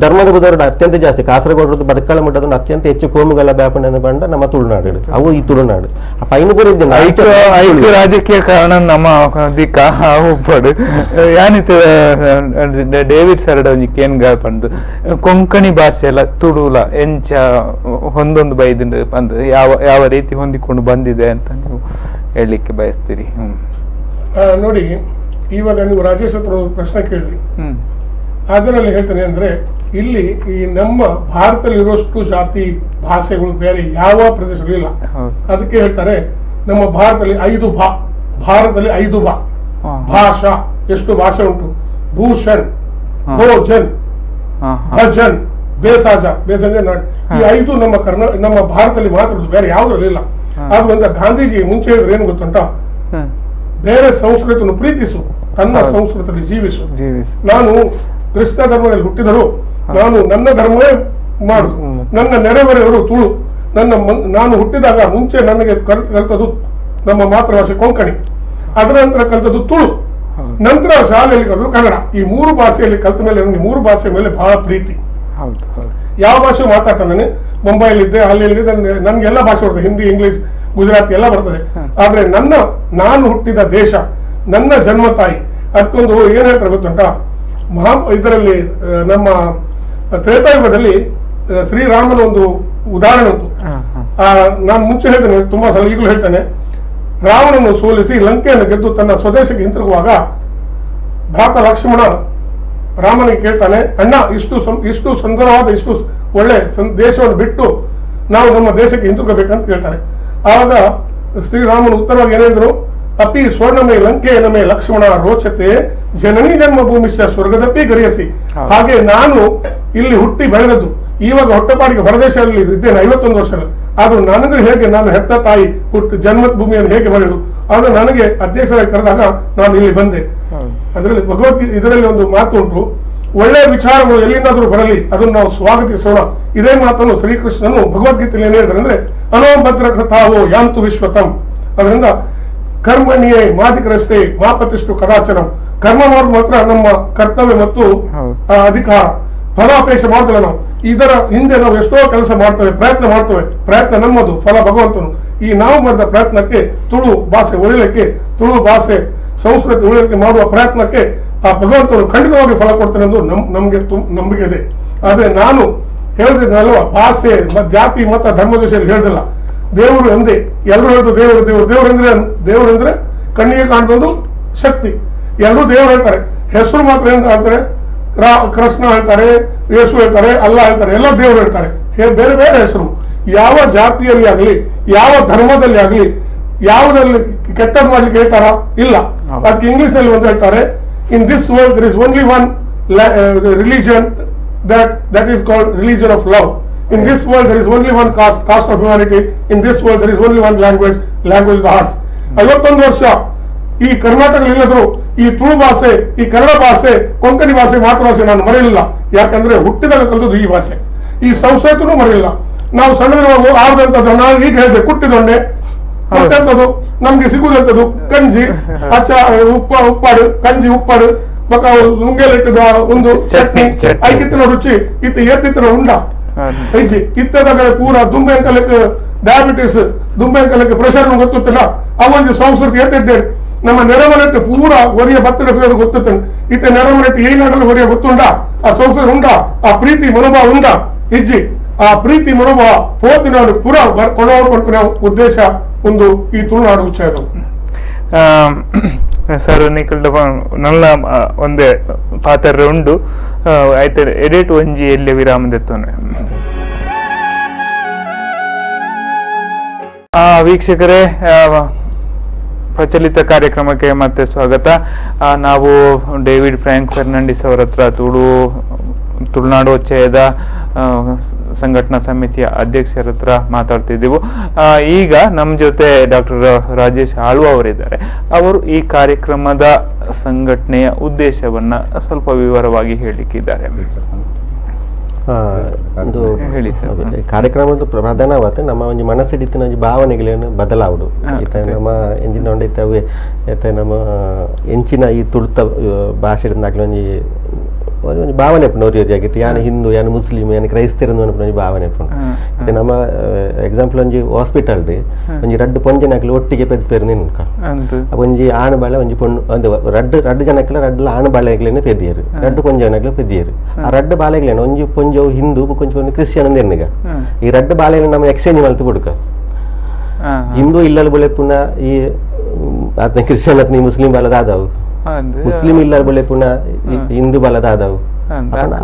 ಧರ್ಮದ ಬುಧರು ಅತ್ಯಂತ ಜಾಸ್ತಿ ಕಾಸರಗೋಡು ಬಡ್ಕಳ ಮುಟ್ಟದ ಅತ್ಯಂತ ಹೆಚ್ಚು ಕೋಮುಗಳ ಬ್ಯಾಪಣೆ ಬಂಡ ನಮ್ಮ ತುಳುನಾಡು ಅವು ಈ ತುಳುನಾಡು ಆ ಪೈನು ಪೂರ ಇದ್ದೇನೆ. ರಾಜಕೀಯ ಕಾರಣ ನಮ್ಮ ದಿಕ್ಕ ಒಪ್ಪಡು ಯಾನಿತ ಡೇವಿಡ್ ಸರಡ ಒಂಜಿ ಕೇನ್ಗ ಪಂದು ಕೊಂಕಣಿ ಭಾಷೆ ಎಲ್ಲ ತುಳುಲ ಎಂಚ ಹೊಂದೊಂದು ಬೈದಿಂಡು ಪಂದು ಯಾವ ಯಾವ ರೀತಿ ಹೊಂದಿಕೊಂಡು ಬಂದಿದೆ ಅಂತ ನೀವು ಹೇಳಲಿಕ್ಕೆ ಬಯಸ್ತೀರಿ? ನೋಡಿ, ಇವಾಗ ನೀವು ರಾಜೇಶ್ ಹತ್ರ ಒಂದು ಪ್ರಶ್ನೆ ಕೇಳಿದ್ರಿ, ಅದರಲ್ಲಿ ಹೇಳ್ತೇನೆ ಅಂದ್ರೆ ಇಲ್ಲಿ ಈ ನಮ್ಮ ಭಾರತದಲ್ಲಿರುವಷ್ಟು ಜಾತಿ ಭಾಷೆಗಳು ಬೇರೆ ಯಾವ ಪ್ರದೇಶಗಳು ಇಲ್ಲ. ಅದಕ್ಕೆ ಹೇಳ್ತಾರೆ ನಮ್ಮ ಭಾರತದಲ್ಲಿ 5 ಭಾರತದಲ್ಲಿ 5 ಭಾಷಾ, ಎಷ್ಟು ಭಾಷೆ ಉಂಟು? ಭೂಷಣ್, ಭೋಜನ್, ಭಜನ್, ಬೇಸಾಜ, ಬೇಸಂಜ ನಾಡು, ಈ 5 ನಮ್ಮ ನಮ್ಮ ಭಾರತದಲ್ಲಿ ಮಾತ್ರ, ಬೇರೆ ಯಾವುದ್ರಲ್ಲಿ ಇಲ್ಲ. ಆದ್ರಿಂದ ಗಾಂಧೀಜಿ ಮುಂಚೆ ಹೇಳಿದ್ರೆ ಏನು ಗೊತ್ತುಂಟಾ, ಬೇರೆ ಸಂಸ್ಕೃತಿಯನ್ನು ಪ್ರೀತಿಸು, ತನ್ನ ಸಂಸ್ಕೃತಿಯಲ್ಲಿ ಜೀವಿಸು. ನಾನು ಕ್ರಿಸ್ತ ಧರ್ಮದಲ್ಲಿ ಹುಟ್ಟಿದರು ನಾನು ನನ್ನ ಧರ್ಮವೇ ಮಾಡುದು. ನನ್ನ ನೆರೆಹೊರೆಯವರು ತುಳು. ನಾನು ಹುಟ್ಟಿದಾಗ ಮುಂಚೆ ನನಗೆ ಕಲ್ತದ್ದು ನಮ್ಮ ಮಾತೃಭಾಷೆ ಕೊಂಕಣಿ, ಅದರ ನಂತರ ಕಲ್ತದ್ದು ತುಳು, ನಂತರ ಶಾಲೆಯಲ್ಲಿ ಕಲ್ತದ್ದು ಕನ್ನಡ. ಈ 3 ಭಾಷೆಯಲ್ಲಿ ಕಲ್ತ ಮೇಲೆ ನನಗೆ 3 ಭಾಷೆ ಮೇಲೆ ಬಹಳ ಪ್ರೀತಿ. ಯಾವ ಭಾಷೆ ಮಾತಾಡ್ತಾನೆ, ಮುಂಬೈಲಿದ್ದೆ, ಅಲ್ಲಿ ನನ್ಗೆಲ್ಲ ಭಾಷೆ ಬರ್ತದೆ, ಹಿಂದಿ, ಇಂಗ್ಲಿಷ್, ಗುಜರಾತಿ ಎಲ್ಲ ಬರ್ತದೆ. ಆದ್ರೆ ನಾನು ಹುಟ್ಟಿದ ದೇಶ, ನನ್ನ ಜನ್ಮ ತಾಯಿ, ಅದಕ್ಕೊಂದು ಏನ್ ಹೇಳ್ತಾರೆ ಗೊತ್ತುಂಟಾ, ಇದರಲ್ಲಿ ನಮ್ಮ ತ್ರೇತಾಯುಗದಲ್ಲಿ ಶ್ರೀರಾಮನ ಒಂದು ಉದಾಹರಣೆ ಉಂಟು. ನಾನು ಮುಂಚೆ ಹೇಳ್ತೇನೆ, ತುಂಬಾ ಸಲ ಈಗಲೂ ಹೇಳ್ತೇನೆ. ರಾವಣನ್ನು ಸೋಲಿಸಿ ಲಂಕೆಯನ್ನು ಗೆದ್ದು ತನ್ನ ಸ್ವದೇಶಕ್ಕೆ ಹಿಂತಿರುಗುವಾಗ ಭ್ರಾತ ಲಕ್ಷ್ಮಣ ರಾಮನಿಗೆ ಕೇಳ್ತಾನೆ, ಅಣ್ಣ, ಇಷ್ಟು ಸುಂದರವಾದ, ಇಷ್ಟು ಒಳ್ಳೆ ದೇಶವನ್ನು ಬಿಟ್ಟು ನಾವು ನಮ್ಮ ದೇಶಕ್ಕೆ ಹಿಂತಿರುಗಬೇಕಂತ ಕೇಳ್ತಾರೆ. ಆವಾಗ ಶ್ರೀರಾಮನ ಉತ್ತರವಾಗಿ ಏನೇಂದ್ರು, ಅಪಿ ಸ್ವರ್ಣಮೇ ಲಂಕೆ ನಮೇ ಲಕ್ಷ್ಮಣ ರೋಚತೆ ಜನನಿ ಜನ್ಮಭೂಮಿಶ ಸ್ವರ್ಗದಪ್ಪಿ ಗರಿಯಸಿ. ಹಾಗೆ ನಾನು ಇಲ್ಲಿ ಹುಟ್ಟಿ ಬೆಳೆದದ್ದು, ಇವಾಗ ಹೊಟ್ಟೆಪಾಡಿಗೆ ಹೊರದೇಶದಲ್ಲಿ ಇದ್ದೇನೆ 51 ವರ್ಷ. ಆದ್ರೂ ನನಗೆ ಹೇಗೆ ನಾನು ಹೆತ್ತ ತಾಯಿ ಹುಟ್ಟು ಜನ್ಮದ ಭೂಮಿಯನ್ನು ಹೇಗೆ ಬರೆಯೋದು, ಆದ್ರೆ ನನಗೆ ಅಧ್ಯಕ್ಷರಾಗಿ ಕರೆದಾಗ ನಾನು ಇಲ್ಲಿ ಬಂದೆ. ಅದರಲ್ಲಿ ಭಗವದ್ಗೀತೆ ಇದರಲ್ಲಿ ಒಂದು ಮಾತು ಉಂಟು, ಒಳ್ಳೆಯ ವಿಚಾರಗಳು ಎಲ್ಲಿಂದಾದ್ರೂ ಬರಲಿ, ಅದನ್ನು ನಾವು ಸ್ವಾಗತಿಸೋಣ. ಇದೇ ಮಾತನ್ನು ಶ್ರೀಕೃಷ್ಣನು ಭಗವದ್ಗೀತೆಯಲ್ಲಿ ಏನ್ ಹೇಳಿದ್ರೆ ಅಂದ್ರೆ, ಅನೋಭದ್ರ ಕೃತಾವೋ ಯಾಂತು ವಿಶ್ವತಂ. ಅದರಿಂದ ಕರ್ಮಣಿಯೇ ಮಾದಿಕರಷ್ಟೇ ಮಾಪತಿಷ್ಟು ಕದಾಚನಂ. ಕರ್ಮ ಮಾಡೋದು ಮಾತ್ರ ನಮ್ಮ ಕರ್ತವ್ಯ ಮತ್ತು ಅಧಿಕಾರ, ಫಲಾಪೇಕ್ಷೆ ಮಾಡೋದಿಲ್ಲ ನಾವು. ಇದರ ಹಿಂದೆ ನಾವು ಎಷ್ಟೋ ಕೆಲಸ ಮಾಡ್ತೇವೆ, ಪ್ರಯತ್ನ ಮಾಡ್ತೇವೆ, ಪ್ರಯತ್ನ ನಮ್ಮದು, ಫಲ ಭಗವಂತನು. ಈ ನಾವು ಮಾಡಿದ ಪ್ರಯತ್ನಕ್ಕೆ ತುಳು ಭಾಷೆ ಉಳಿಲಿಕ್ಕೆ, ತುಳು ಭಾಷೆ ಸಂಸ್ಕೃತಿ ಉಳಿಲಿಕ್ಕೆ ಮಾಡುವ ಪ್ರಯತ್ನಕ್ಕೆ ಆ ಭಗವಂತನು ಖಂಡಿತವಾಗಿ ಫಲ ಕೊಡ್ತಾನೆ ಎಂದು ನಮ್ಗೆ ನಂಬಿಕೆ ಇದೆ. ಆದ್ರೆ ನಾನು ಹೇಳ್ತಿದ್ನಲ್ವ, ಭಾಷೆ ಜಾತಿ ಮತ ಧರ್ಮದ ವಿಷಯದಲ್ಲಿ ಹೇಳ್ದಿಲ್ಲ. ದೇವರು ಎಂದೇ ಎಲ್ಲರೂ ಹೇಳ್ದು ದೇವರು ದೇವರು ದೇವರಂದ್ರೆ ದೇವರಂದ್ರೆ ಕಣ್ಣಿಗೆ ಕಾಣದೊಂದು ಶಕ್ತಿ, ಎಲ್ಲರೂ ದೇವರು ಹೇಳ್ತಾರೆ. ಹೆಸರು ಮಾತ್ರ ಏನ್ ಹೇಳ್ತಾರೆ, ಕೃಷ್ಣ ಹೇಳ್ತಾರೆ, ಯೇಸು ಹೇಳ್ತಾರೆ, ಅಲ್ಲ ಹೇಳ್ತಾರೆ, ಎಲ್ಲ ದೇವರು ಹೇಳ್ತಾರೆ. ಬೇರೆ ಬೇರೆ ಹೆಸರು. ಯಾವ ಜಾತಿಯಲ್ಲಿ ಆಗಲಿ, ಯಾವ ಧರ್ಮದಲ್ಲಿ ಆಗಲಿ, ಯಾವುದರಲ್ಲಿ ಕೆಟ್ಟದ್ದು ಮಾಡ್ಲಿಕ್ಕೆ ಹೇಳ್ತಾರಾ? ಇಲ್ಲ. ಅದಕ್ಕೆ ಇಂಗ್ಲಿಷ್ ನಲ್ಲಿ ಒಂದು ಹೇಳ್ತಾರೆ, in this world there is only one religion that is called religion of love. In this world there is only one caste, caste of humanity. In this world there is only one language, language of the hearts. 51 ವರ್ಷ ಈ ಕರ್ನಾಟಕದಲ್ಲಿ ಇಲ್ಲದ್ರು ಈ ತುಳು ಭಾಷೆ, ಈ ಕನ್ನಡ ಭಾಷೆ, ಕೊಂಕಣಿ ಭಾಷೆ, ಮಾತೃಭಾಷೆ ನಾನು ಮರೆಯಲಿಲ್ಲ. ಯಾಕಂದ್ರೆ ಹುಟ್ಟಿದಾಗ ಕಲಿತದ್ದು ಈ ಭಾಷೆ, ಈ ಸಂಸ್ಕೃತನೂ ಮರೆಯಲಿಲ್ಲ. ನಾವು ಸಣ್ಣದಿರುವಾಗ ಆಡದಂಥದ್ದು ನಾನು ಈಗ ಹೇಳಿದೆ, ಕುಟ್ಟಿದೊಂಡೆ ಮತ್ತೆಂಥದ್ದು ನಮ್ಗೆ ಸಿಗುವುದಂಥದ್ದು ಕಂಜಿ, ಅಚ್ಚ ಉಪ್ಪಾಡು, ಕಂಜಿ ಉಪ್ಪಾಡು, ಬಕ ನುಂಗೇಲಿಟ್ಟಿದ ಒಂದು ಚಟ್ನಿ, ಐಕಿತ್ತಿನ ರುಚಿ ಇತ್ತ ಎತ್ತಿತ್ತಿನ ಉಂಡ ಐಜಿ ಇತ್ತದಾಗ ಪೂರ ದುಂಬೆ ಅಂಕಲಕ್ಕೆ ಡಯಾಬಿಟಿಸ್, ದುಂಬೆ ಅಂಕಲಕ್ಕೆ ಪ್ರೆಷರ್ ಗೊತ್ತಿಲ್ಲ. ಅವೊಂದು ಸಂಸ್ಕೃತಿ ಎತ್ತಿದ್ದೇನೆ. ನಮ್ಮ ನೆರೆಮನೆಟ್ಟು ಪೂರ ಒರಿಯ ಬತ್ತಿನ ಗೊತ್ತಿತ್ತು. ಇತ್ತ ನೆರೆಮನೆಟ್ಟು ಏನಾಡಲು ಒರಿಯ ಗೊತ್ತುಂಡ, ಆ ಸಂಸ್ಕೃತಿ ಉಂಡ, ಆ ಪ್ರೀತಿ ಮನೋಭಾವ ಉಂಡ ಇಜ್ಜಿ. ಆ ಪ್ರೀತಿ ಮನೋಭಾವ ಪೋತಿನಾಡು ಪೂರ ಕೊಡೋರು ಉದ್ದೇಶ ಒಂದು ಈ ತುಳುನಾಡು ಉಚ್ಚಯದವು. ಸರ್ ನಿಕಲ್ಡ ನಲ್ಲ ಒಂದೇ ಪಾತ್ರ ಉಂಡು ಆಯ್ತು ಎಡಿಟ್ ಒಂಜಿ ಎಲ್ಲಿ ವಿರಾಮ ದೆತ್ತೋನೆ. ವೀಕ್ಷಕರೇ, ಪ್ರಚಲಿತ ಕಾರ್ಯಕ್ರಮಕ್ಕೆ ಮತ್ತೆ ಸ್ವಾಗತ. ನಾವು ಡೇವಿಡ್ ಫ್ರಾಂಕ್ ಫೆರ್ನಾಂಡಿಸ್ ಅವರ ಹತ್ರ ತುಳುನಾಡು ಒಚ್ಚಯದ ಸಂಘಟನಾ ಸಮಿತಿಯ ಅಧ್ಯಕ್ಷರ ಹತ್ರ ಮಾತಾಡ್ತಿದ್ದೆವು. ಈಗ ನಮ್ಮ ಜೊತೆ ಡಾಕ್ಟರ್ ರಾಜೇಶ್ ಆಳ್ವ ಅವರಿದ್ದಾರೆ. ಅವರು ಈ ಕಾರ್ಯಕ್ರಮದ ಸಂಘಟನೆಯ ಉದ್ದೇಶವನ್ನ ಸ್ವಲ್ಪ ವಿವರವಾಗಿ ಹೇಳಲಿಕ್ಕಿದ್ದಾರೆ. ಒಂದು ಹೇಳಿ ಸರ್. ಕಾರ್ಯಕ್ರಮದ ಪ್ರಧಾನವಾದ ನಮ್ಮ ಒಂಜಿ ಮನಸ್ಸಿಡಿತ್ತಿನ ಒಂಜಿ ಭಾವನೆಗಳೇನು ಬದಲಾವಡು. ಈತ ನಮ್ಮ ಎಂಜಿನ ಉಂಡೈತವೆ, ಈತ ನಮ್ಮ ಎಂಚಿನ ಈ ತುಳುತ ಭಾಷೆ ಒಂಜಿ ಒಂಜಿ ಭಾವನೆ ಪುಂಡು ಒರಿ ಆಗಿತ್ತು. ಯಾನ್ ಹಿಂದೂ, ಯಾನ್ ಮುಸ್ಲಿಂ, ಯಾನ್ ಕ್ರೈಸ್ತರು ಒಂಜಿ ಭಾವನೆ ಪುಂಡು. ಇತ್ತೆ ನಮ್ಮ ಎಕ್ಸಾಂಪಲ್ ಒಂಜಿ ಹಾಸ್ಪಿಟಲ್ ಒಂಜಿ ರಡ್ಡು ಪೊಂಜನಕ್ಲು ಒಟ್ಟಿಗೆ ಪೆದ್ಪೇರು ನಿನ್ಕ, ಒಂಜಿ ಆಣು ಬಾಳೆ ಒಂಜಿ ಪೊಣ್ಣು, ಒಂದು ರಡ್ಡು ರಡ್ಡು ಜನಕ್ಲ ರಡ್ಡು ಆಣು ಬಾಳೆಗ್ಲೇನೆ ಪೆದಿಯರು, ರಡ್ಡು ಪೊಂಜನಕ್ಲು ಪೆದಿಯರು. ಆ ರಡ್ಡು ಬಾಳೆಗ್ಲೇನೆ ಒಂಜಿ ಪೊಂಜವು ಹಿಂದೂ ಕೊಂಚ ಪೊಂಜು ಕ್ರಿಶ್ಚಿಯನ್ ಅಂದ್. ಈ ರಡ್ಡು ಬಾಳೆಗಳನ್ನ ನಮ್ಮ ಎಕ್ಸ್ಚೇಂಜ್ ಮಲ್ತು ಬುಡ್ಕ. ಹಿಂದೂ ಇಲ್ಲಲ್ ಬುಳೆಪುನ ಈ ಆತನ ಕ್ರಿಶ್ಚಿಯನ್ ಆತನ ಮುಸ್ಲಿಂ ಬಾಲದಾದವು, ಮುಸ್ಲಿಂ ಇಲ್ಲ ಬುಳೆಪುನ ಹಿಂದೂ ಬಾಲದಾದವು.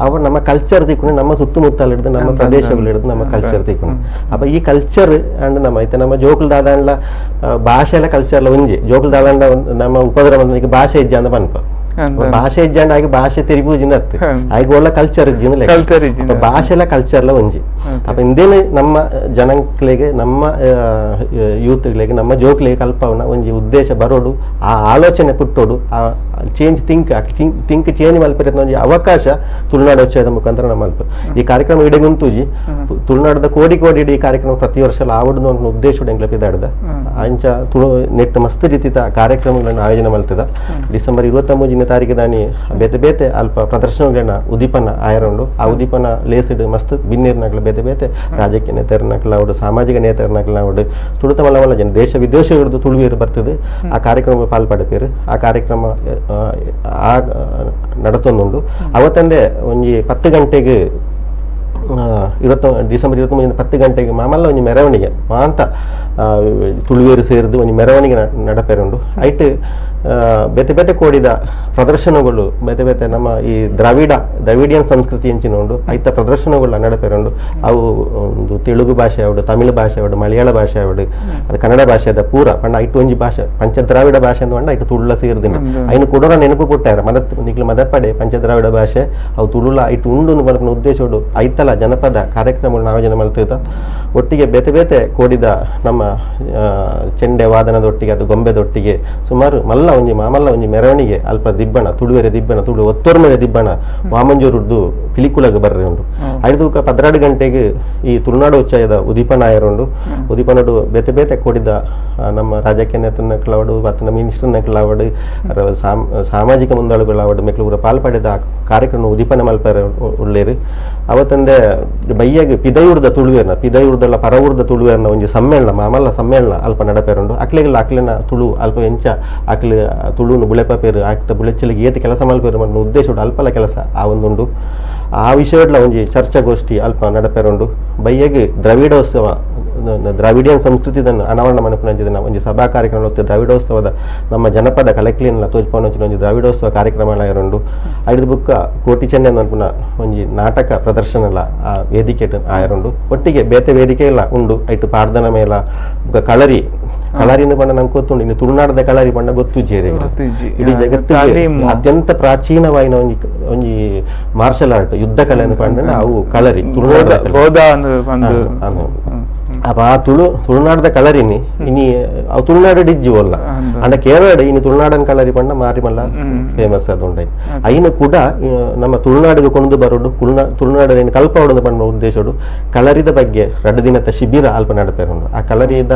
ಅವ ನಮ್ಮ ಕಲ್ಚರ್ ತಿಕ್ಕೊಂಡು, ನಮ್ಮ ಸುತ್ತಮುತ್ತಲ ಹಿಡಿದು ನಮ್ಮ ಪ್ರದೇಶಗಳು ಹಿಡಿದು ನಮ್ಮ ಕಲ್ಚರ್ ತಿಕ್ಕೊಂಡು. ಅಪ್ಪ ಈ ಕಲ್ಚರ್ ಅಂಡ್ ನಮ್ಮ ಐತೆ ನಮ್ಮ ಜೋಕುಲ್ ದಾದಾಂಡ್ಲ ಭಾಷೆ ಎಲ್ಲ ಕಲ್ಚರ್ ಒಂಜಿ ಜೋಕುಲ್ ದಾದಾಂಡ ನಮ್ಮ ಉಪದ್ರ ಭಾಷೆ ಇಜ್ಜ ಅಂತ ಪನ್ಪ. ಭಾಷೆ ಇಜ್ಜಾಂಡ ಆಗ ಭಾಷೆ ತೆರಿಪೂಜಿನ ಅತ್ತು ಆಗ ಒಳ್ಳೆ ಕಲ್ಚರ್ ಇಜ್ಜಿನ ಭಾಷೆಲ ಕಲ್ಚರ್ಲ ಒಂಜಿ. ಅಪ್ಪ ಇಂದೇನೆ ನಮ್ಮ ಜನಗಳಿಗೆ ನಮ್ಮ ಯೂತ್ಗಳಿಗೆ ನಮ್ಮ ಜೋಕ್ಲಿಗೆ ಕಲ್ಪವನ ಒಂಜಿ ಉದ್ದೇಶ ಬರೋಡು, ಆ ಆಲೋಚನೆ ಪುಟ್ಟೋಡು, ಆ change think think change ಮಲ್ಪೆರೆ ಒಂಜಿ ಅವಕಾಶ ತುಳುನಾಡು ಉಚ್ಚಯದ ಮುಖಾಂತರ ನಮ್ಮ ಅಲ್ಪ ಈ ಕಾರ್ಯಕ್ರಮ ಇಡಗುಂತೂಜಿ ತುಳುನಾಡದ ಕೋಡಿ ಕೋಡಿ ಇಡೀ ಕಾರ್ಯಕ್ರಮ ಪ್ರತಿ ವರ್ಷ ಆವಡ್ದು ಅನ್ನೋ ಉದ್ದೇಶ ಎಂಗ್ಲ ಪಿದಾಡ್ದ ಅಂಚ ತುಳು ನೆಟ್ ಮಸ್ತ್ ರೀತಿದ ಕಾರ್ಯಕ್ರಮಗಳನ್ನು ಆಯೋಜನೆ ಮಲ್ತದ. ಡಿಸೆಂಬರ್ 23ನೇ ತಾರೀಕು ದಾನಿ ಬೇತೆ ಬೇತೆ ಅಲ್ಪ ಪ್ರದರ್ಶನಗಳನ್ನ ಉದೀಪನ ಆಯರುಂಡು. ಆ ಉದೀಪನ ಲೇಸಿಡ್ ಮಸ್ತ್ ಬಿನ್ನೇರ್ನಾಗ್ಲ ಬೇತೆ ಬೇತೆ ರಾಜಕೀಯ ನೇತರನಾಗ್ಲ ಅವಡು ಸಾಮಾಜಿಕ ನೇತರನಾಗ್ಲ ಅವಡು ತುಳುತ ಮಲ್ಲ ಮಲ್ಲ ಜನ ದೇಶ ವಿದೇಶಗಳದ್ದು ತುಳುವೀರು ಬರ್ತದೆ ಆ ಕಾರ್ಯಕ್ರಮ ಪಾಲ್ಪಡಪೇರು. ಆ ಕಾರ್ಯಕ್ರಮ ಆ ನಡತೊಂದುಂಡು. ಅವತ್ತಂದೆ ಒಂಜಿ 10 ಗಂಟೆಗೆ ಡಿಸೆಂಬರ್ 23 10 ಗಂಟೆಗೆ ಮಾಮಲ್ಲ ಒಂಜಿ ಮೆರವಣಿಗೆ ಮಾಂತ ತುಳುವೇರು ಸೇರಿದು ಒಂಜಿ ಮೆರವಣಿಗೆ ನಡಪೆರುಂಡು. ಐಟ್ ಬೇತೆ ಬೇತೆ ಕೋಡಿದ ಪ್ರದರ್ಶನಗಳು ಬೇತೆ ಬೇತೆ ನಮ್ಮ ಈ ದ್ರಾವಿಡಿಯನ್ ಸಂಸ್ಕೃತಿ ಎಂಚಿನ ಉಂಡು ಐತ ಪ್ರದರ್ಶನಗಳು ನಡಪೆರುಂಡು. ಅವು ಒಂದು ತೆಲುಗು ಭಾಷೆ ಆವಡು, ತಮಿಳು ಭಾಷೆ ಆವಡು, ಮಲಯಾಳ ಭಾಷೆ ಆವಡು, ಅದು ಕನ್ನಡ ಭಾಷೆ ಅದ ಪೂರ ಪಂಡ ಐಟ್ ಒಂಜಿ ಭಾಷೆ ಪಂಚದ್ರಾವಿಡ ಭಾಷೆ ಅಂದ್ ಪಂಡ ಐಟ್ ತುಳುಲ ಸೇರ್ದಿನ ಐನು ಕುಡೋರ ನೆನಪು ಪುಟ್ಟಾರ ಮದತ್ ನಿಕ್ಲು ಮದಪಡೆ ಪಂಚದ್ರಾವಿಡ ಭಾಷೆ ಅವು ತುಳುಲ ಐಟ್ ಉಂಡು ಪನ್ಪಿನ ಉದ್ದೇಶೋಡು ಐತಲ ಜನಪದ ಕಾರ್ಯಕ್ರಮಗಳನ್ನ ಆಯೋಜನೆ ಮಲ್ತಿದ್ದ. ಒಟ್ಟಿಗೆ ಬೇತೆ ಬೇತೆ ಕೋಡಿದ ನಮ್ಮ ಚೆಂಡೆ ವಾದನದೊಟ್ಟಿಗೆ ಅದು ಗೊಂಬೆದೊಟ್ಟಿಗೆ ಸುಮಾರು ಮಲ್ಲ ಒಂಜಿ ಮಾಮಲ್ಲ ಒಂಜಿ ಮೆರವಣಿಗೆ ಅಲ್ಪ ದಿಬ್ಬಣ ತುಳುವೆರೆ ದಿಬ್ಬಣ ತುಳು ಒತ್ತೊರ್ಮೆದ ದಿಬ್ಬಣ ವಾಮಂಜೂರುದ್ದು ಪಿಲಿಕುಲಗ ಬರ್ರೆ ಉಂಡು. ಐದು 12 ಗಂಟೆಗೆ ಈ ತುಳುನಾಡು ಉಚ್ಚಯದ ಉದೀಪನ ಆಯರುಂಡು. ಉದೀಪನಡು ಬೇತೆ ಬೇತೆ ಕೋಡಿದ ನಮ್ಮ ರಾಜಕೀಯ ನೇತನಕ್ಲಾವಡು ಮತ್ತು ಮಿನಿಸ್ಟರ್ನಕ್ಲಾವಡು ಸಾಮಾಜಿಕ ಮುಂದಾಳುಗಳಾವಡು ಮೆಕ್ಲೂರ ಪಾಲ್ಪಡೆದ ಕಾರ್ಯಕ್ರಮ ಉದೀಪನ ಮಲ್ಪರೆ ಉಳ್ಳೇರು. ಅವತ್ತಂದೆ ಬಯ್ಯಾಗ ಪಿದಯೂರ್ದ ತುಳುವೇರ್ನ ಪಿದಯೂರ್ದಲ್ಲ ಪರವೂರ್ದ ತುಳುವೇರ್ನ ಒಂಜಿ ಸಮ್ಮೇಳನ ಮಾಮಲ್ಲ ಸಮ್ಮೇಳನ ಅಲ್ಪ ನಡಪೇರುಂಡು. ಅಕ್ಲೆಗೆಲ್ಲ ಅಕ್ಲೆನ ತುಳು ಅಲ್ಪ ಎಂಚ ಅಕ್ಲೆ ತುಳುನು ಬುಳೆಪೇರು ಆಕ್ತ ಬುಳೆಚ್ಚಲಿಗೆ ಏತಿ ಕೆಲಸ ಮಲ್ಪೇರು ಮನ್ನ ಉದ್ದೇಶ ಅಲ್ಪಲ ಕೆಲಸ ಆ ಒಂದುಂಡು. ಆ ವಿಷಯಡ್ಲ ಒಂಜಿ ಚರ್ಚಾಗೋಷ್ಠಿ ಅಲ್ಪ ನಡಪೇರುಂಡು. ಬಯ್ಯಗೆ ದ್ರಾವಿಡೋತ್ಸವ ದ್ರಾವಿಡಿಯನ್ ಸಂಸ್ಕೃತಿದನ್ನು ಅನಾವರಣ ಮನಪುನಂಚಿದ ಒಂಜಿ ಸಭಾ ಕಾರ್ಯಕ್ರಮ ದ್ರಾವಿಡೋತ್ಸವದ ನಮ್ಮ ಜನಪದ ಕಲೆಕ್ಲಿನ ತೋಜ್ಪವನಂಚಿನ ಒಂಜಿ ದ್ರಾವಿಡೋತ್ಸವ ಕಾರ್ಯಕ್ರಮ ಇರುಂಡು. ಐದು ಬುಕ್ಕ ಕೋಟಿ ಚೆನ್ನೆ ಅನ್ಪುನ ಒಂಜಿ ನಾಟಕ ಪ್ರದರ್ಶನಲ ಆ ವೇದಿಕೆ ಆಯರುಂಡು. ಒಟ್ಟಿಗೆ ಬೇತೆ ವೇದಿಕೆ ಇಲ್ಲ ಉಂಡು. ಐಟು ಪಾಡ್ದನ ಮೇಲ ಬುಕ್ಕ ಕಳರಿ ಕಳರಿಂದ ಪಂಡ ನಂಗೆ ಗೊತ್ತುಂಡು. ಇನ್ನು ತುಳುನಾಡದ ಕಳರಿ ಪಂಡ ಗೊತ್ತು ಜೇರೆ ಇಡೀ ಜಗತ್ತಿಗೆ ಅತ್ಯಂತ ಪ್ರಾಚೀನವಾಯಿನ ಒಂಜಿ ಒಂಜಿ ಮಾರ್ಷಲ್ ಆರ್ಟ್ ಯುದ್ಧ ಕಲೆ ಪಂಡ ಅವು ಕಳರಿ ತುಳುನಾಡ. ಅಪ್ಪ ಆ ತುಳುನಾಡದ ಕಳರಿನಿ ಇನಿ ಅವು ತುಳುನಾಡು ಡಿಜ್ಜಿ ಒಲ್ಲ ಅಂಡ ಕೇರಳ ಇನಿ ತುಳುನಾಡನ್ ಕಳರಿ ಪಂಡ ಮಾರಿ ಮಲ್ಲ ಫೇಮಸ್ ಅದು ಉಂಡೈ. ಐನು ಕೂಡ ನಮ್ಮ ತುಳುನಾಡಿಗೆ ಕೊಂಡು ಬರೋಡು ತುಳುನಾಡು ಕಲ್ಪವಡು ಪಂಡ ಉದ್ದೇಶಡು ಕಳರಿದ ಬಗ್ಗೆ 2 ದಿನದ ಶಿಬಿರ ಅಲ್ಪ ನಡಪೇರುಂಡು. ಆ ಕಳರಿದ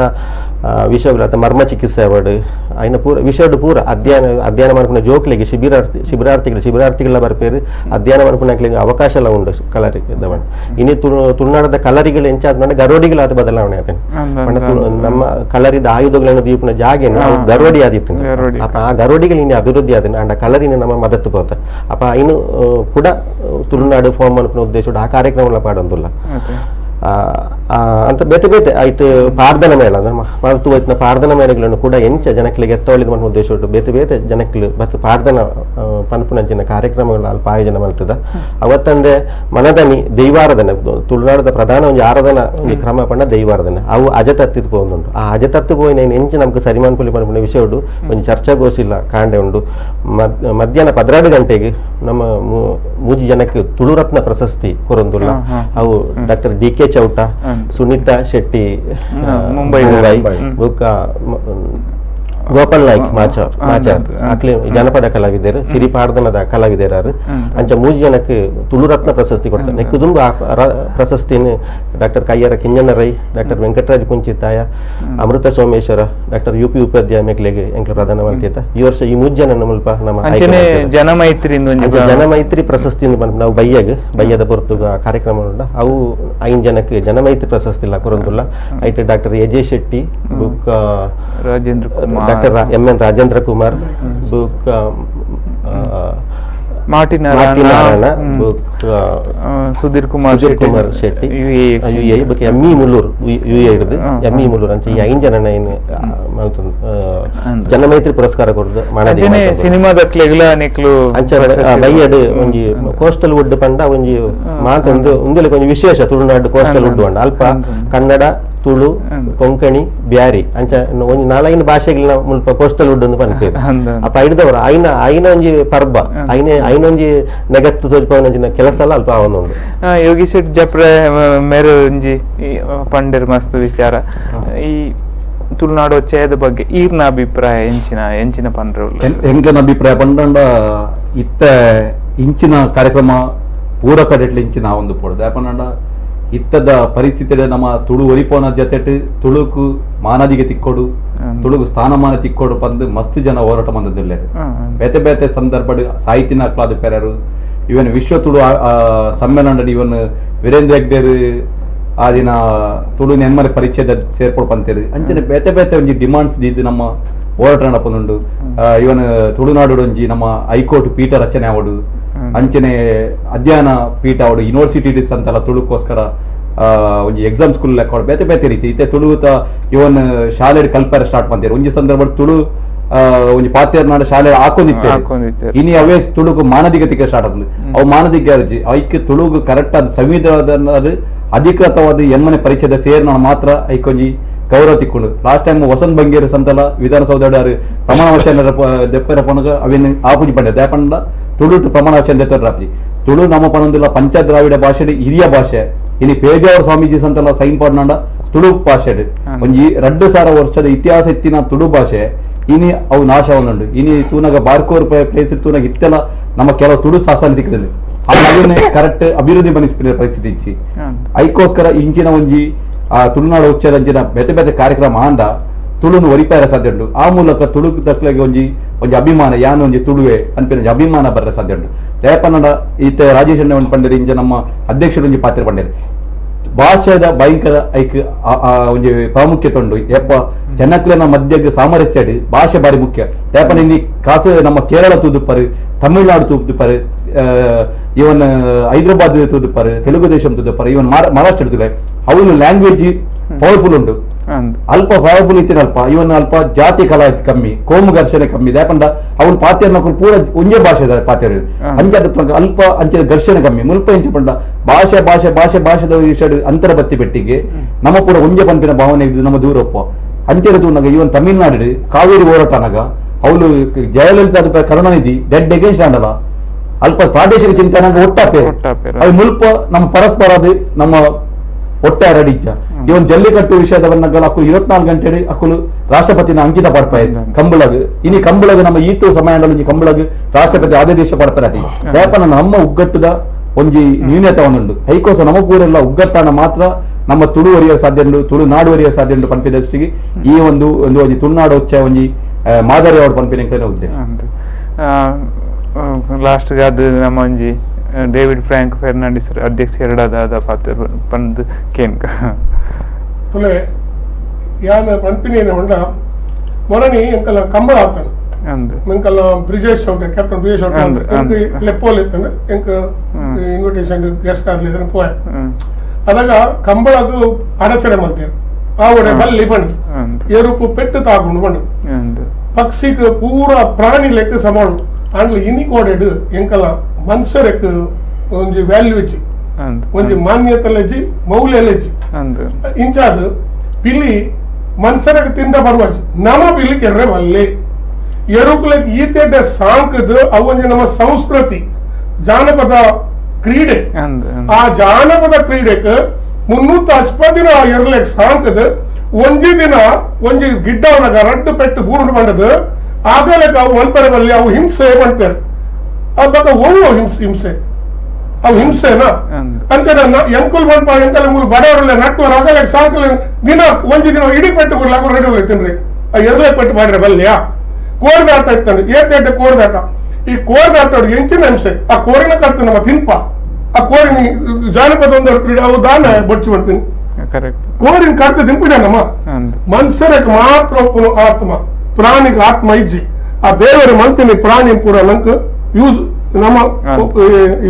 ವಿಷಯಗಳು ಅಥವಾ ಮರ್ಮ ಚಿಕಿತ್ಸೆ ಅವಡು ಐನ ಪೂರ ವಿಷಯಡು ಪೂರ ಅಧ್ಯಯನ ಅಧ್ಯಯನ ಮಾಡ್ಕೊಂಡ ಜೋಕ್ಲಿಗೆ ಶಿಬಿರಾರ್ಥಿಗಳ ಬರ್ಪೇರು ಅಧ್ಯಯನ ಮಾಡ್ಕೊಂಡ ಅವಕಾಶ ಎಲ್ಲ ಉಂಡು ಕಳರಿ ಇನಿ ತುಳುನಾಡದ ಕಳರಿಗಳು ಎಂಚಾದ ಗರೋಡಿಗಳಾದ ಬದಲಾವಣೆ ಆತನೆ. ನಮ್ಮ ಕಳರಿದ ಆಯುಧಗಳನ್ನು ದೀಪನ ಜಾಗೆನ ಗರೋಡಿ ಆದಿತ್ತು. ಅಪ್ಪ ಆ ಗರೋಡಿಗಳು ಇನ್ನು ಅಭಿವೃದ್ಧಿ ಆದನೆ ಅಂಡ ಕಳರಿನ ನಮ್ಮ ಮದತ್ತು ಪೋತ ಅಪ್ಪ ಇನ್ನು ಕೂಡ ತುಳುನಾಡು ಫಾರ್ಮ್ ಅನ್ಪುನ ಉದ್ದೇಶ ಆ ಕಾರ್ಯಕ್ರಮ ಪಾಡೊಂದುಲ್ಲ. ಅಂತ ಬೇತೆ ಬೇತೆ ಆಯ್ತು ಪಾರ್ದನ ಮೇಳ ಅಂದ್ರೆ ಮರೆತು ಹೋಯ್ತಿನ ಪಾರ್ದನ ಮೇಳಗಳನ್ನು ಕೂಡ ಎಂಚ ಜನಕ್ಲಿಗೆ ಎತ್ತೊಳಿದ ಮಣ್ಣ ಉದ್ದೇಶ ಉಂಟು. ಬೇತೆ ಬೇತೆ ಜನಕ್ಲು ಮತ್ತು ಪಾರ್ದನ ಪನ್ಪುನಂಚಿನ ಕಾರ್ಯಕ್ರಮಗಳು ಅಲ್ಪ ಆಯೋಜನೆ ಮಾಡ್ತದ. ಅವತ್ತಂದೆ ಮನದನಿ ದೈವಾರಾಧನೆ ತುಳುನಾಡದ ಪ್ರಧಾನ ಒಂಜಿ ಆರಾಧನಾ ಒಂಜಿ ಕ್ರಮ ಪಂಡ ದೈವಾರಾಧನೆ ಅವು ಅಜತತ್ತಿದ್ ಪೋಂದುಂಡು. ಆ ಅಜತತ್ತು ಪೋಯಿನ ಎಂಚ ನಮ್ಗೆ ಸರಿಮಾನ್ಪುಲಿ ಪನ್ಪುನ ವಿಷಯ ಉಂಡು ಒಂಜಿ ಚರ್ಚಾಗೋಷ್ಠಿಲ್ಲ ಕಾಂಡೆ ಉಂಡು. ಮಧ್ಯಾಹ್ನ 12 ಗಂಟೆಗೆ ನಮ್ಮ ಮೂಜಿ ಜನಕ್ಕೆ ತುಳುರತ್ನ ಪ್ರಶಸ್ತಿ ಕೊರೊಂದುಲ್ಲ. ಅವು doctor D K Chowta, Sunita Shetty Mumbai, ಬುಕ್ಕ ಗೋಪಾಲ್ ನಾಯ್ಕ್ ಮಾಚಾರ್ ಮಾಚಾರ್ ಅಕ್ಲೆ ಜನಪದ ಕಲಾವಿದರು ಸಿರಿ ಪಾಡ್ದನದ ಕಲಾವಿದರಾರು ಅಂಚ ಮೂಜಿ ಜನಕ್ಕೆ ತುಳುರತ್ನ ಪ್ರಶಸ್ತಿ ಕೊಡ್ತಾರೆ. ನೆಕ್ಕುದುಂಬ ಪ್ರಶಸ್ತಿನ doctor Kayyara Kinjanna Rai, doctor Venkataraj Kunchitaya, Amrutha Someshwara, doctor U P Upadhyaya ಮೆಕ್ಲೆಗೆ ಎಂಕ್ಲ ಪ್ರಧಾನ ಮಲ್ತೇತ. ಈ ವರ್ಷ ಈ ಮೂಜಿ ಜನ ಮುಲ್ಪ ನಮ್ಮ ಜನಮೈತ್ರಿ ಜನಮೈತ್ರಿ ಪ್ರಶಸ್ತಿ ನಾವು ಬಯ್ಯಗ್ ಬಯ್ಯದ ಪೊರ್ತುಗ ಕಾರ್ಯಕ್ರಮ ಉಂಡ ಅವು 5 ಜನಕ್ಕೆ ಜನಮೈತ್ರಿ ಪ್ರಶಸ್ತಿ ಇಲ್ಲ ಕೊರೊಂದುಲ್ಲ. ಐಟ್ doctor A J Shetty, book Rajendra Kumar, doctor M N Rajendra Kumar, book Martin Narayana, book Sudhir Kumar Shetty, U A book M E Mullur U A ಹಿಡಿದು ಎಂ ಇ ಮುಲ್ಲೂರ್ ಅಂತ ಈ 5 ಜನ ಜನಮೈತ್ರಿ ಪುರಸ್ಕಾರ ಕೊಡುದು. ಸಿನಿಮಾದ ಅಂಚ ಬಯ್ಯಡ್ ಒಂಜಿ ಕೋಸ್ಟಲ್ ವುಡ್ ಪಂಡ ಒಂಜಿ ಮಾತೊಂದು ಉಂದೆಲೆ ಒಂಜಿ ವಿಶೇಷ ತುಳುನಾಡು ಕೋಸ್ಟಲ್ ವುಡ್ ಪಂಡ ಅಲ್ಪ ಕನ್ನಡ Tulu, Konkani, Beary ಅಂಚ ಒಂಜಿ ನಾಲೈನ್ ಭಾಷೆಗಳನ್ನ ಮುಲ್ಪ ಕೋಸ್ಟಲ್ ವುಡ್ ಒಂದು ಪನ್ಪೇರು. ಅಪ್ಪ ಐಡ್ದವರು ಐನ ಐನ ಒಂಜಿ ಪರ್ಬ ಐನೆ ಐನೊಂಜಿ ನೆಗತ್ತು ತೋಜ್ಪವನಂಚಿನ ಕೆಲಸ ಎಲ್ಲ ಅಲ್ಪ ಆವೊಂದುಂಡು. ಯೋಗಿ ಶೆಟ್ ಜಪ್ರೆ ಮೇರು ಒಂಜಿ ಪಂಡೆರ್ ಮಸ್ತ್ ವಿಚಾರ ಈ ತುಳುನಾಡು ಒಚ್ಚಯದ ಬಗ್ಗೆ ಈರ್ನ ಅಭಿಪ್ರಾಯ ಎಂಚಿನ ಎಂಚಿನ ಪಂಡ್ರೆ? ಎಂಕನ ಅಭಿಪ್ರಾಯ ಪಂಡಂಡ ಇತ್ತ ಇಂಚಿನ ಕಾರ್ಯಕ್ರಮ ಪೂರ ಕಡೆಟ್ಲ ಇಂಚಿನ ಒಂದು ಪೋಡು ದಾಯಪಂಡ ಇತ್ತದ ಪರಿಸ್ಥಿತಿ ನಮ್ಮ ತುಳು ಒರಿಪೋನ ಜೊತೆಟ್ ತುಳುಕು ಮಾನದಿಗೆ ತಿಕ್ಕೋಡು, ತುಳುಕು ಸ್ಥಾನಮಾನ ತಿಕ್ಕೋಡು ಪಂದು ಮಸ್ತ್ ಜನ ಹೋರಾಟ ಮಂದಿಲ್ಲ. ಬೇತೆ ಬೇತೆ ಸಂದರ್ಭ ಸಾಹಿತ್ಯನ ಅಕ್ಲಾದ ಪೆರರು ಇವನ್ ವಿಶ್ವ ತುಳು ಸಮ್ಮೇಳನ ಇವನ್ ವೀರೇಂದ್ರ ಹೆಗ್ಡೇರ್ ಆ ದಿನ ತುಳು ನೆಮ್ಮದಿ ಪರಿಚಯದ ಸೇರ್ಪಡು ಪಂತೇರು ಅಂಚನೆ ಬೇತೆ ಬೇತೆ ಒಂಜಿ ಡಿಮಾಂಡ್ಸ್ ದಿದ್ದು ನಮ್ಮ ಹೋರಾಟ ನಡಪೊಂದುಂಡು. ಇವನ್ ತುಳುನಾಡು ಒಂಜಿ ನಮ್ಮ ಹೈಕೋರ್ಟ್ ಪೀಠ ರಚನೆ ಆವಡು, ಅಂಚನೆ ಅಧ್ಯಯನ ಪೀಠ ಅವಡು, ಯೂನಿವರ್ಸಿಟಿ ಅಂತಲ್ಲ ತುಳುಕೋಸ್ಕರ ಒಂಜಿ ಎಕ್ಸಾಮ್ ಸ್ಕೂಲ್ ಲೆಕ್ಕ ಬೇತೆ ಬೇತೆ ರೀತಿ ಇತ್ತೆ ತುಳುತ ಇವನ್ ಶಾಲೆ ಕಲ್ಪರೆ ಸ್ಟಾರ್ಟ್ ಬಂತೇರು. ಒಂಜಿ ಸಂದರ್ಭ ತುಳು ಒಂಜಿ ಪಾತೇರ್ನಾಡ ಶಾಲೆ ಹಾಕೊಂಡಿತ್ತು, ಇನಿ ಅವೇ ತುಳುಗು ಮಾನದಿಗತಿಗೆ ಸ್ಟಾರ್ಟ್ ಆಗ್ತದೆ. ಅವು ಮಾನದಿಗೆ ಅರ್ಜಿ ಐಕ್ ತುಳುಗು ಕರೆಕ್ಟ್ ಆದ ಸಂವಿಧಾನದ ಅಧಿಕೃತವಾದ ಎನ್ಮನೆ ಪರಿಚಯದ ಸೇರ್ನ ಮಾತ್ರ ಐಕೊಂಜಿ ಗೌರವ ತಿಕ್ಕೊಂಡು. ಲಾಸ್ಟ್ ಟೈಮ್ ವಸಂತ್ ಬಂಗೇರು ಸಂತಲ ವಿಧಾನಸೌಧ ಪ್ರಮಾಣ ವಚನ ದೆಪ್ಪರ ಪೊನಗ ಅವಿನ ಆಪುಜಿ ಪಂಡೆ ದಾಪಂಡ ತುಳುಟು ಪ್ರಮಾಣ ವಚನ ದೆತ್ತರ ಆಪುಜಿ. ತುಳು ನಮ್ಮ ಪನೊಂದಿಲ್ಲ ಪಂಚ ದ್ರಾವಿಡ ಭಾಷೆ ಹಿರಿಯ ಭಾಷೆ. ಇನಿ ಪೇಜಾವರ ಸ್ವಾಮೀಜಿ ಸಂತಲ ಸೈನ್ ಪಾಡ್ನಾಂಡ ತುಳು ಭಾಷೆ ಒಂಜಿ 2000 ವರ್ಷದ ಇತಿಹಾಸ ಇತ್ತಿನ ತುಳು ಭಾಷೆ ಇನಿ ಅವು ನಾಶ ಒಂದುಂಡು. ಇನಿ ತೂನಾಗ ಬಾರ್ಕೋರ್ ಪ್ಲೇಸ್ ತೂನಾಗ ಇತ್ತೆಲ್ಲ ನಮ್ಮ ಕೆಲವು ತುಳು ಶಾಸನ ತಿಕ್ಕದಲ್ಲಿ ಅದನ್ನೇ ಕರೆಕ್ಟ್ ಅಭಿವೃದ್ಧಿ ಬನಿಸ್ಪಿನ ಪರಿಸ್ಥಿತಿ ಇಚ್ಚಿ. ಐಕೋಸ್ಕರ ಇಂಚಿನ ಒಂಜಿ ಆ ತುಳುನಾಡು ಉಚ್ಚದ ಅಂಚಿನ ಬೇತೆ ಬೇತೆ ಕಾರ್ಯಕ್ರಮ ಆಂಡ ತುಳುನು ಒರಿಪಾರ ಸಾಧ್ಯ ಉಂಟು. ಆ ಮೂಲಕ ತುಳು ದಕ್ಲೆಗೆ ಒಂಜಿ ಒಂಜಿ ಅಭಿಮಾನ ಯಾನು ಒಂಜಿ ತುಳುವೆ ಅನ್ಪಿನ ಒಂಜಿ ಅಭಿಮಾನ ಬರ್ರೆ ಸಾಧ್ಯ ಉಂಟು. ದಯಪನ್ನಡ ಈತ ರಾಜೇಶ್ ಅಣ್ಣ ಪಂಡೇರಿ ಇಂಚ ನಮ್ಮ ಅಧ್ಯಕ್ಷರು ಒಂಜಿ ಪಾತ್ರ ಪಂಡೇರಿ ಭಾಷೆದ ಭಯಂಕರ ಐಕ್ ಒಂಜಿ ಪ್ರಾಮುಖ್ಯತೆ ಉಂಡು. ಯಪ್ಪ ಜನಕ್ಲೆನ ಮಧ್ಯಕ್ಕೆ ಸಾಮರಸ್ಯ ಭಾಷೆ ಬಾರಿ ಮುಖ್ಯ. ದಯಪನ ಇನ್ನಿ ಕಾಸು ನಮ್ಮ ಕೇರಳ ತೂದುಪ್ಪರು, ತಮಿಳುನಾಡು ತೂದುಪ್ಪರು, ಇವನ್ ಹೈದರಾಬಾದ್ ತೂದುಪ್ಪರು, ತೆಲುಗು ದೇಶಂ ತೂದುಪ್ಪರು, ಇವನ್ ಮಹಾರಾಷ್ಟ್ರ ತೂದುಪ್ಪರು ಅವನು ಲ್ಯಾಂಗ್ವೇಜ್ ಪವರ್ಫುಲ್ ಉಂಟು. ಅಲ್ಪ ಪವರ್ಫುಲ್ ಇತ್ತಿನ ಅಲ್ಪ ಇವನ್ ಅಲ್ಪ ಜಾತಿ ಕಲಾ ಕಮ್ಮಿ, ಕೋಮು ಘರ್ಷಣೆ ಕಮ್ಮಿ. ಯಾಕಂದ ಅವನು ಪಾತ್ಯರ್ನ ಪೂರ ಒಂಜೇ ಭಾಷೆ ಪಾತ್ಯರು ಅಂಚೆ ಅಲ್ಪ ಅಂಚೆ ಘರ್ಷಣೆ ಕಮ್ಮಿ. ಮುಲ್ಪ ಇಂಚೆ ಪಂಡ ಭಾಷೆ ಭಾಷೆ ಭಾಷೆ ಭಾಷೆದ ವಿಷಯ ಅಂತರ ಬತ್ತಿ ಬೆಟ್ಟಿಗೆ ನಮ್ಮ ಪೂರ ಒಂಜೆ ಪಂಪಿನ ಭಾವನೆ ಇದ್ದು ನಮ್ಮ ದೂರಪ್ಪ ಅಂಚೆ ತೂನಾಗ ಇವನ್ ತಮಿಳ್ನಾಡು ಕಾವೇರಿ ಹೋರಾಟನಾಗ ಅವಳು ಜಯಲಲಿತಾ ಕರುಣಾನಿಧಿ ಡೆಡ್ ಎಗೇನ್ಸ್ಟ್ ಆಂಡಲ ಅಲ್ಪ ಪ್ರಾದೇಶಿಕ ಚಿಂತನೆ ಒಟ್ಟಾಪೆ ಅವು ಮುಲ್ಪ ನಮ್ಮ ಪರಸ್ಪರ ನಮ್ಮ ಒಟ್ಟಾರೆ ಇಚ್ಚ. ಇವನ್ ಜಲ್ಲಿಕಟ್ಟು ವಿಷಯದ ಅಕ್ಕಲು 24 ಗಂಟೆ ಅಕ್ಕಲು ರಾಷ್ಟ್ರಪತಿನ ಅಂಕಿತ ಪಡ್ಪಾಯ ಕಂಬಳಗ್. ಇನಿ ಕಂಬಳಗ್ ನಮ್ಮ ಈತು ಸಮಯ ಕಂಬಳಗ್ ರಾಷ್ಟ್ರಪತಿ ಆದೇಶ ಪಡ್ತಾರೆ. ಯಾಕಂದ್ರೆ ನಮ್ಮ ಒಗ್ಗಟ್ಟದ ಒಂಜಿ ನ್ಯೂನ್ಯತೆ ಒಂದುಂಡು. ಐಕೋಸ ನಮ್ಮ ಪೂರೆಲ್ಲ ಒಗ್ಗಟ್ಟಾನ ಮಾತ್ರ ನಮ್ಮ ತುಳು ಒರಿಯ ಸಾಧ್ಯ ಉಂಟು, ತುಳು ನಾಡು ಒರಿಯ ಸಾಧ್ಯ ಉಂಟು ಪನ್ಪಿದಷ್ಟಿಗೆ ಈ ಒಂದು ಒಂದು ಒಂಜಿ ತುಳುನಾಡು ಉಚ್ಚ ಒಂಜಿ ಮಾದರಿ ಅವಡು ಪನ್ಪಿನ ಉದ್ದೇಶ. ಲಾಸ್ಟ್ ಅದು ನಮ್ಮ ಒಂಜಿ ಡೇವಿಡ್ ಫ್ರಾಂಕ್ ಫೆರ್ನಾಂಡಿಸ್ ಅಧ್ಯಕ್ಷ ಎರಡಾದ ಪಾತ್ರ ಪಂದ್ ಕೇನ್ಕ ತುಲೆ ಯಾನ ಪನ್ಪಿನೇನೆ ಹೊಂಡ ಮೊರನಿ ಎಂಕಲ ಕಂಬಳ ಆತನ ಎಂಕಲ ಬ್ರಿಜೇಶ್ ಚೌಟ, ಕ್ಯಾಪ್ಟನ್ ಬ್ರಿಜೇಶ್ ಚೌಟ ಎಂಕ್ ಲೆಪ್ಪೋಲ್ ಇತ್ತಂದ್ರೆ ಎಂಕ್ ಇನ್ವಿಟೇಷನ್ ಗೆಸ್ಟ್ ಆಗ್ಲಿ ಪೋಯ. ಅದಾಗ ಕಂಬಳಗು ಅಡಚಣೆ ಮಲ್ತೇರು ಆವಡೆ ಬಲ್ಲಿ ಬಣ್ಣು ಎರುಪು ಪೆಟ್ಟು ತಾಗುಂಡು ಬಣ್ಣು ಪಕ್ಷಿಗೆ ಪೂರ ಪ್ರಾಣಿ ಲೆಕ್ಕ ಸಮಾಡು ಆಂಡ್ಲ ಇನಿ ಕೋಡೆಡ್ ಎಂಕಲ ಮನುಷ್ಯರಕ್ಕೆ ಒಂಜಿ ವ್ಯಾಲ್ಯೂ ಇಚ್ಚಿ, ಒಂಜಿ ಮಾನ್ಯತೆ ಮೌಲ್ಯ ಇಚ್ಚಿ. ಇಂಚಾದ ಪಿಲಿ ಮನುಷ್ಯರಿಗೆ ತಿಂದ ಬರುವಾಜಿ ನಮ್ಮ ಪಿಲಿ ಕೆರ್ರೆ ಬಲ್ಲೆ ಎರುಕುಲಕ್ಕೆ ಈತೆಡ್ಡೆ ಸಾಂಕದ ಅವೊಂಜಿ ನಮ್ಮ ಸಂಸ್ಕೃತಿ ಜಾನಪದ ಕ್ರೀಡೆ. ಆ ಜಾನಪದ ಕ್ರೀಡೆಕ್ 360 ದಿನ ಎರ್ಲೆಕ್ ಸಾಂಕದ ಒಂಜಿ ದಿನ ಒಂಜಿ ಗಿಡ್ಡವನಾಗ ರಡ್ಡು ಪೆಟ್ಟು ಬೂರುಡು ಬಂಡದು ಆಗಲಕ್ಕೆ ಅವು ಒಲ್ಪರೆ ಬಲ್ಲಿ ಅವು ಹಿಂಸೆ ಪಂಪೇರು. ಅಬ್ಬಕ ಓವು ಹಿಂಸೆ ಹಿಂಸೆ ಅವು ಹಿಂಸೆನಾ ಅಂಚೆ ಎಂಕುಲ್ ಬಂಪ ಎಂಕಲ್ ಮೂಲು ಬಡವರಲ್ಲ ನಟ್ಟುವರ ಆಗಲಕ್ಕೆ ಸಾಕಲ ದಿನ ಒಂಜಿ ದಿನ ಇಡೀ ಪೆಟ್ಟು ಬುರ್ಲಾಕ ರೆಡಿ ತಿನ್ರಿ ಆ ಎರ್ಲೆ ಪೆಟ್ಟು ಮಾಡಿದ್ರೆ ಬಲ್ಲಿಯಾ. ಕೋರ್ದಾಟ ಇತ್ತಂದ್ರೆ ಏತೇಟೆ ಕೋರ್ದಾಟ ಈ ಕೋರ್ದಾಟ ಎಂಚಿನ ಹಿಂಸೆ ಆ ಕೋರಿನ ಕರ್ತು ನಮ್ಮ ತಿನ್ಪ ಆ ಕೋರಿನ ಜಾನಪದ ಒಂದು ಕ್ರೀಡೆ ಅವು ದಾನ ಬಡ್ಚಿ ಮಾಡ್ತೀನಿ ಕೋರಿನ ಕರ್ತು ತಿನ್ಪಿದ ನಮ್ಮ ಮನುಷ್ಯರಿಗೆ ಮಾತ್ರ ಒಪ್ಪನು ಆತ್ಮ ಪ್ರಾಣಿಗೆ ಆತ್ಮ ಇಜ್ಜಿ. ಆ ದೇವರ ಮಂತಿನಿ ಪ್ರಾಣಿ ಪೂರ ನಂಕ್ ಯೂಸ್ ನಮ್ಮ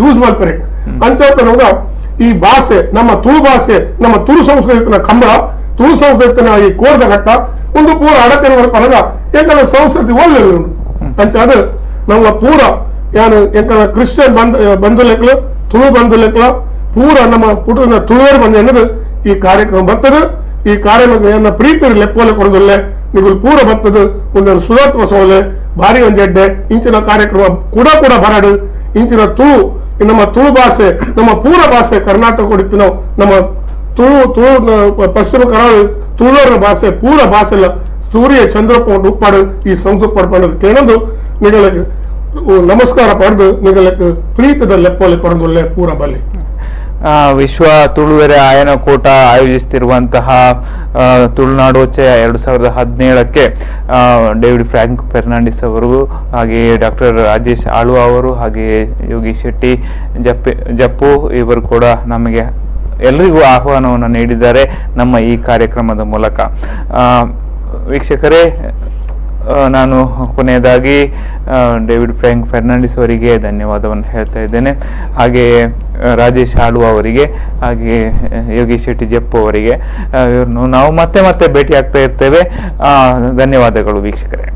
ಯೂಸ್ ಮಾಡ್ತಾರೆ ಅಂಚೋತನವಾಗ ಈ ಭಾಷೆ ನಮ್ಮ ತುಳು ಭಾಷೆ ನಮ್ಮ ತುಳು ಸಂಸ್ಕೃತಿನ ಕಂಬಳ ತುಳು ಸಂಸ್ಕೃತಿನ ಈ ಕೋರ್ದ ಘಟ್ಟ ಒಂದು ಪೂರ ಅಡಚಣೆ ಪರಗ ಎಂಕಲ ಸಂಸ್ಕೃತಿ ಒಳ್ಳೆ ಉಂಟು. ಅಂಚ ಅದು ನಮ್ಮ ಪೂರ ಯಾನು ಎಂಕಲ ಕ್ರಿಶ್ಚಿಯನ್ ಬಂಧು ಲೆಕ್ಕಲು ತುಳು ಬಂಧು ಲೆಕ್ಕಲ ಪೂರ ನಮ್ಮ ಪುಟನ ತುಳುವರು ಬಂದ ಎನ್ನದು ಈ ಕಾರ್ಯಕ್ರಮ ಬರ್ತದೆ. ಈ ಕಾರ್ಯಕ್ರಮ ಎನ್ನ ಪ್ರೀತಿ ಲೆಪ್ಪೋಲೆ ಕೊರದುಲ್ಲೆ. ನಿಗುಲ್ ಪೂರ ಬತ್ತದು ಒಂದು ಸುಧಾತ್ಮ ಸೋಲೆ ಭಾರಿ ಒಂಜೆಡ್ಡೆ ಇಂಚಿನ ಕಾರ್ಯಕ್ರಮ ಕೂಡ ಕೂಡ ಬರಡು. ಇಂಚಿನ ತುಳು, ನಮ್ಮ ತುಳು ಭಾಷೆ, ನಮ್ಮ ಪೂರ ಭಾಷೆ ಕರ್ನಾಟಕ ಕೊಡಿತ್ತು. ನಾವು ನಮ್ಮ ತುಳು ತುಳು ಪಶ್ಚಿಮ ಕರಾವಳಿ ತುಳುವರ ಭಾಷೆ ಪೂರ ಭಾಷೆ ಸೂರ್ಯ ಚಂದ್ರಪ್ಪ ಉಪ್ಪಾಡು ಈ ಸಂತು ಪಡ್ಪಂಡದು ಕೇಳಂದು ನಿಗಳಿಗೆ ನಮಸ್ಕಾರ ಪಡೆದು ನಿಗಳಿಗೆ ಪ್ರೀತದ ಲೆಪ್ಪೋಲೆ ಕೊರಂದುಲ್ಲೆ. ಪೂರ ಬಲೆ. ವಿಶ್ವ ತುಳುವೆರೆ ಆಯನಕೂಟ ಆಯೋಜಿಸುತ್ತಿರುವಂತಹ ತುಳುನಾಡೋಚ್ಚಯ 2017ಕ್ಕೆ ಡೇವಿಡ್ ಫ್ರಾಂಕ್ ಫೆರ್ನಾಂಡಿಸ್ ಅವರು, ಹಾಗೆಯೇ ಡಾಕ್ಟರ್ ರಾಜೇಶ್ ಆಳ್ವ ಅವರು, ಹಾಗೆಯೇ ಯೋಗಿ ಶೆಟ್ಟಿ ಜಪ್ಪೆ ಜಪ್ಪು ಇವರು ಕೂಡ ನಮಗೆ ಎಲ್ರಿಗೂ ಆಹ್ವಾನವನ್ನು ನೀಡಿದ್ದಾರೆ ನಮ್ಮ ಈ ಕಾರ್ಯಕ್ರಮದ ಮೂಲಕ. ವೀಕ್ಷಕರೇ, ನಾನು ಕೊನೆಯದಾಗಿ ಡೇವಿಡ್ ಫ್ರ್ಯಾಂಕ್ ಫೆರ್ನಾಂಡಿಸ್ ಅವರಿಗೆ ಧನ್ಯವಾದವನ್ನು ಹೇಳ್ತಾ ಇದ್ದೇನೆ. ಹಾಗೆಯೇ ರಾಜೇಶ್ ಆಳ್ವ ಅವರಿಗೆ, ಹಾಗೆಯೇ ಯೋಗೀಶ್ ಶೆಟ್ಟಿ ಜಪ್ಪು ಅವರಿಗೆ. ಇವ್ರನ್ನು ನಾವು ಮತ್ತೆ ಮತ್ತೆ ಭೇಟಿ ಆಗ್ತಾ ಇರ್ತೇವೆ. ಧನ್ಯವಾದಗಳು ವೀಕ್ಷಕರೇ.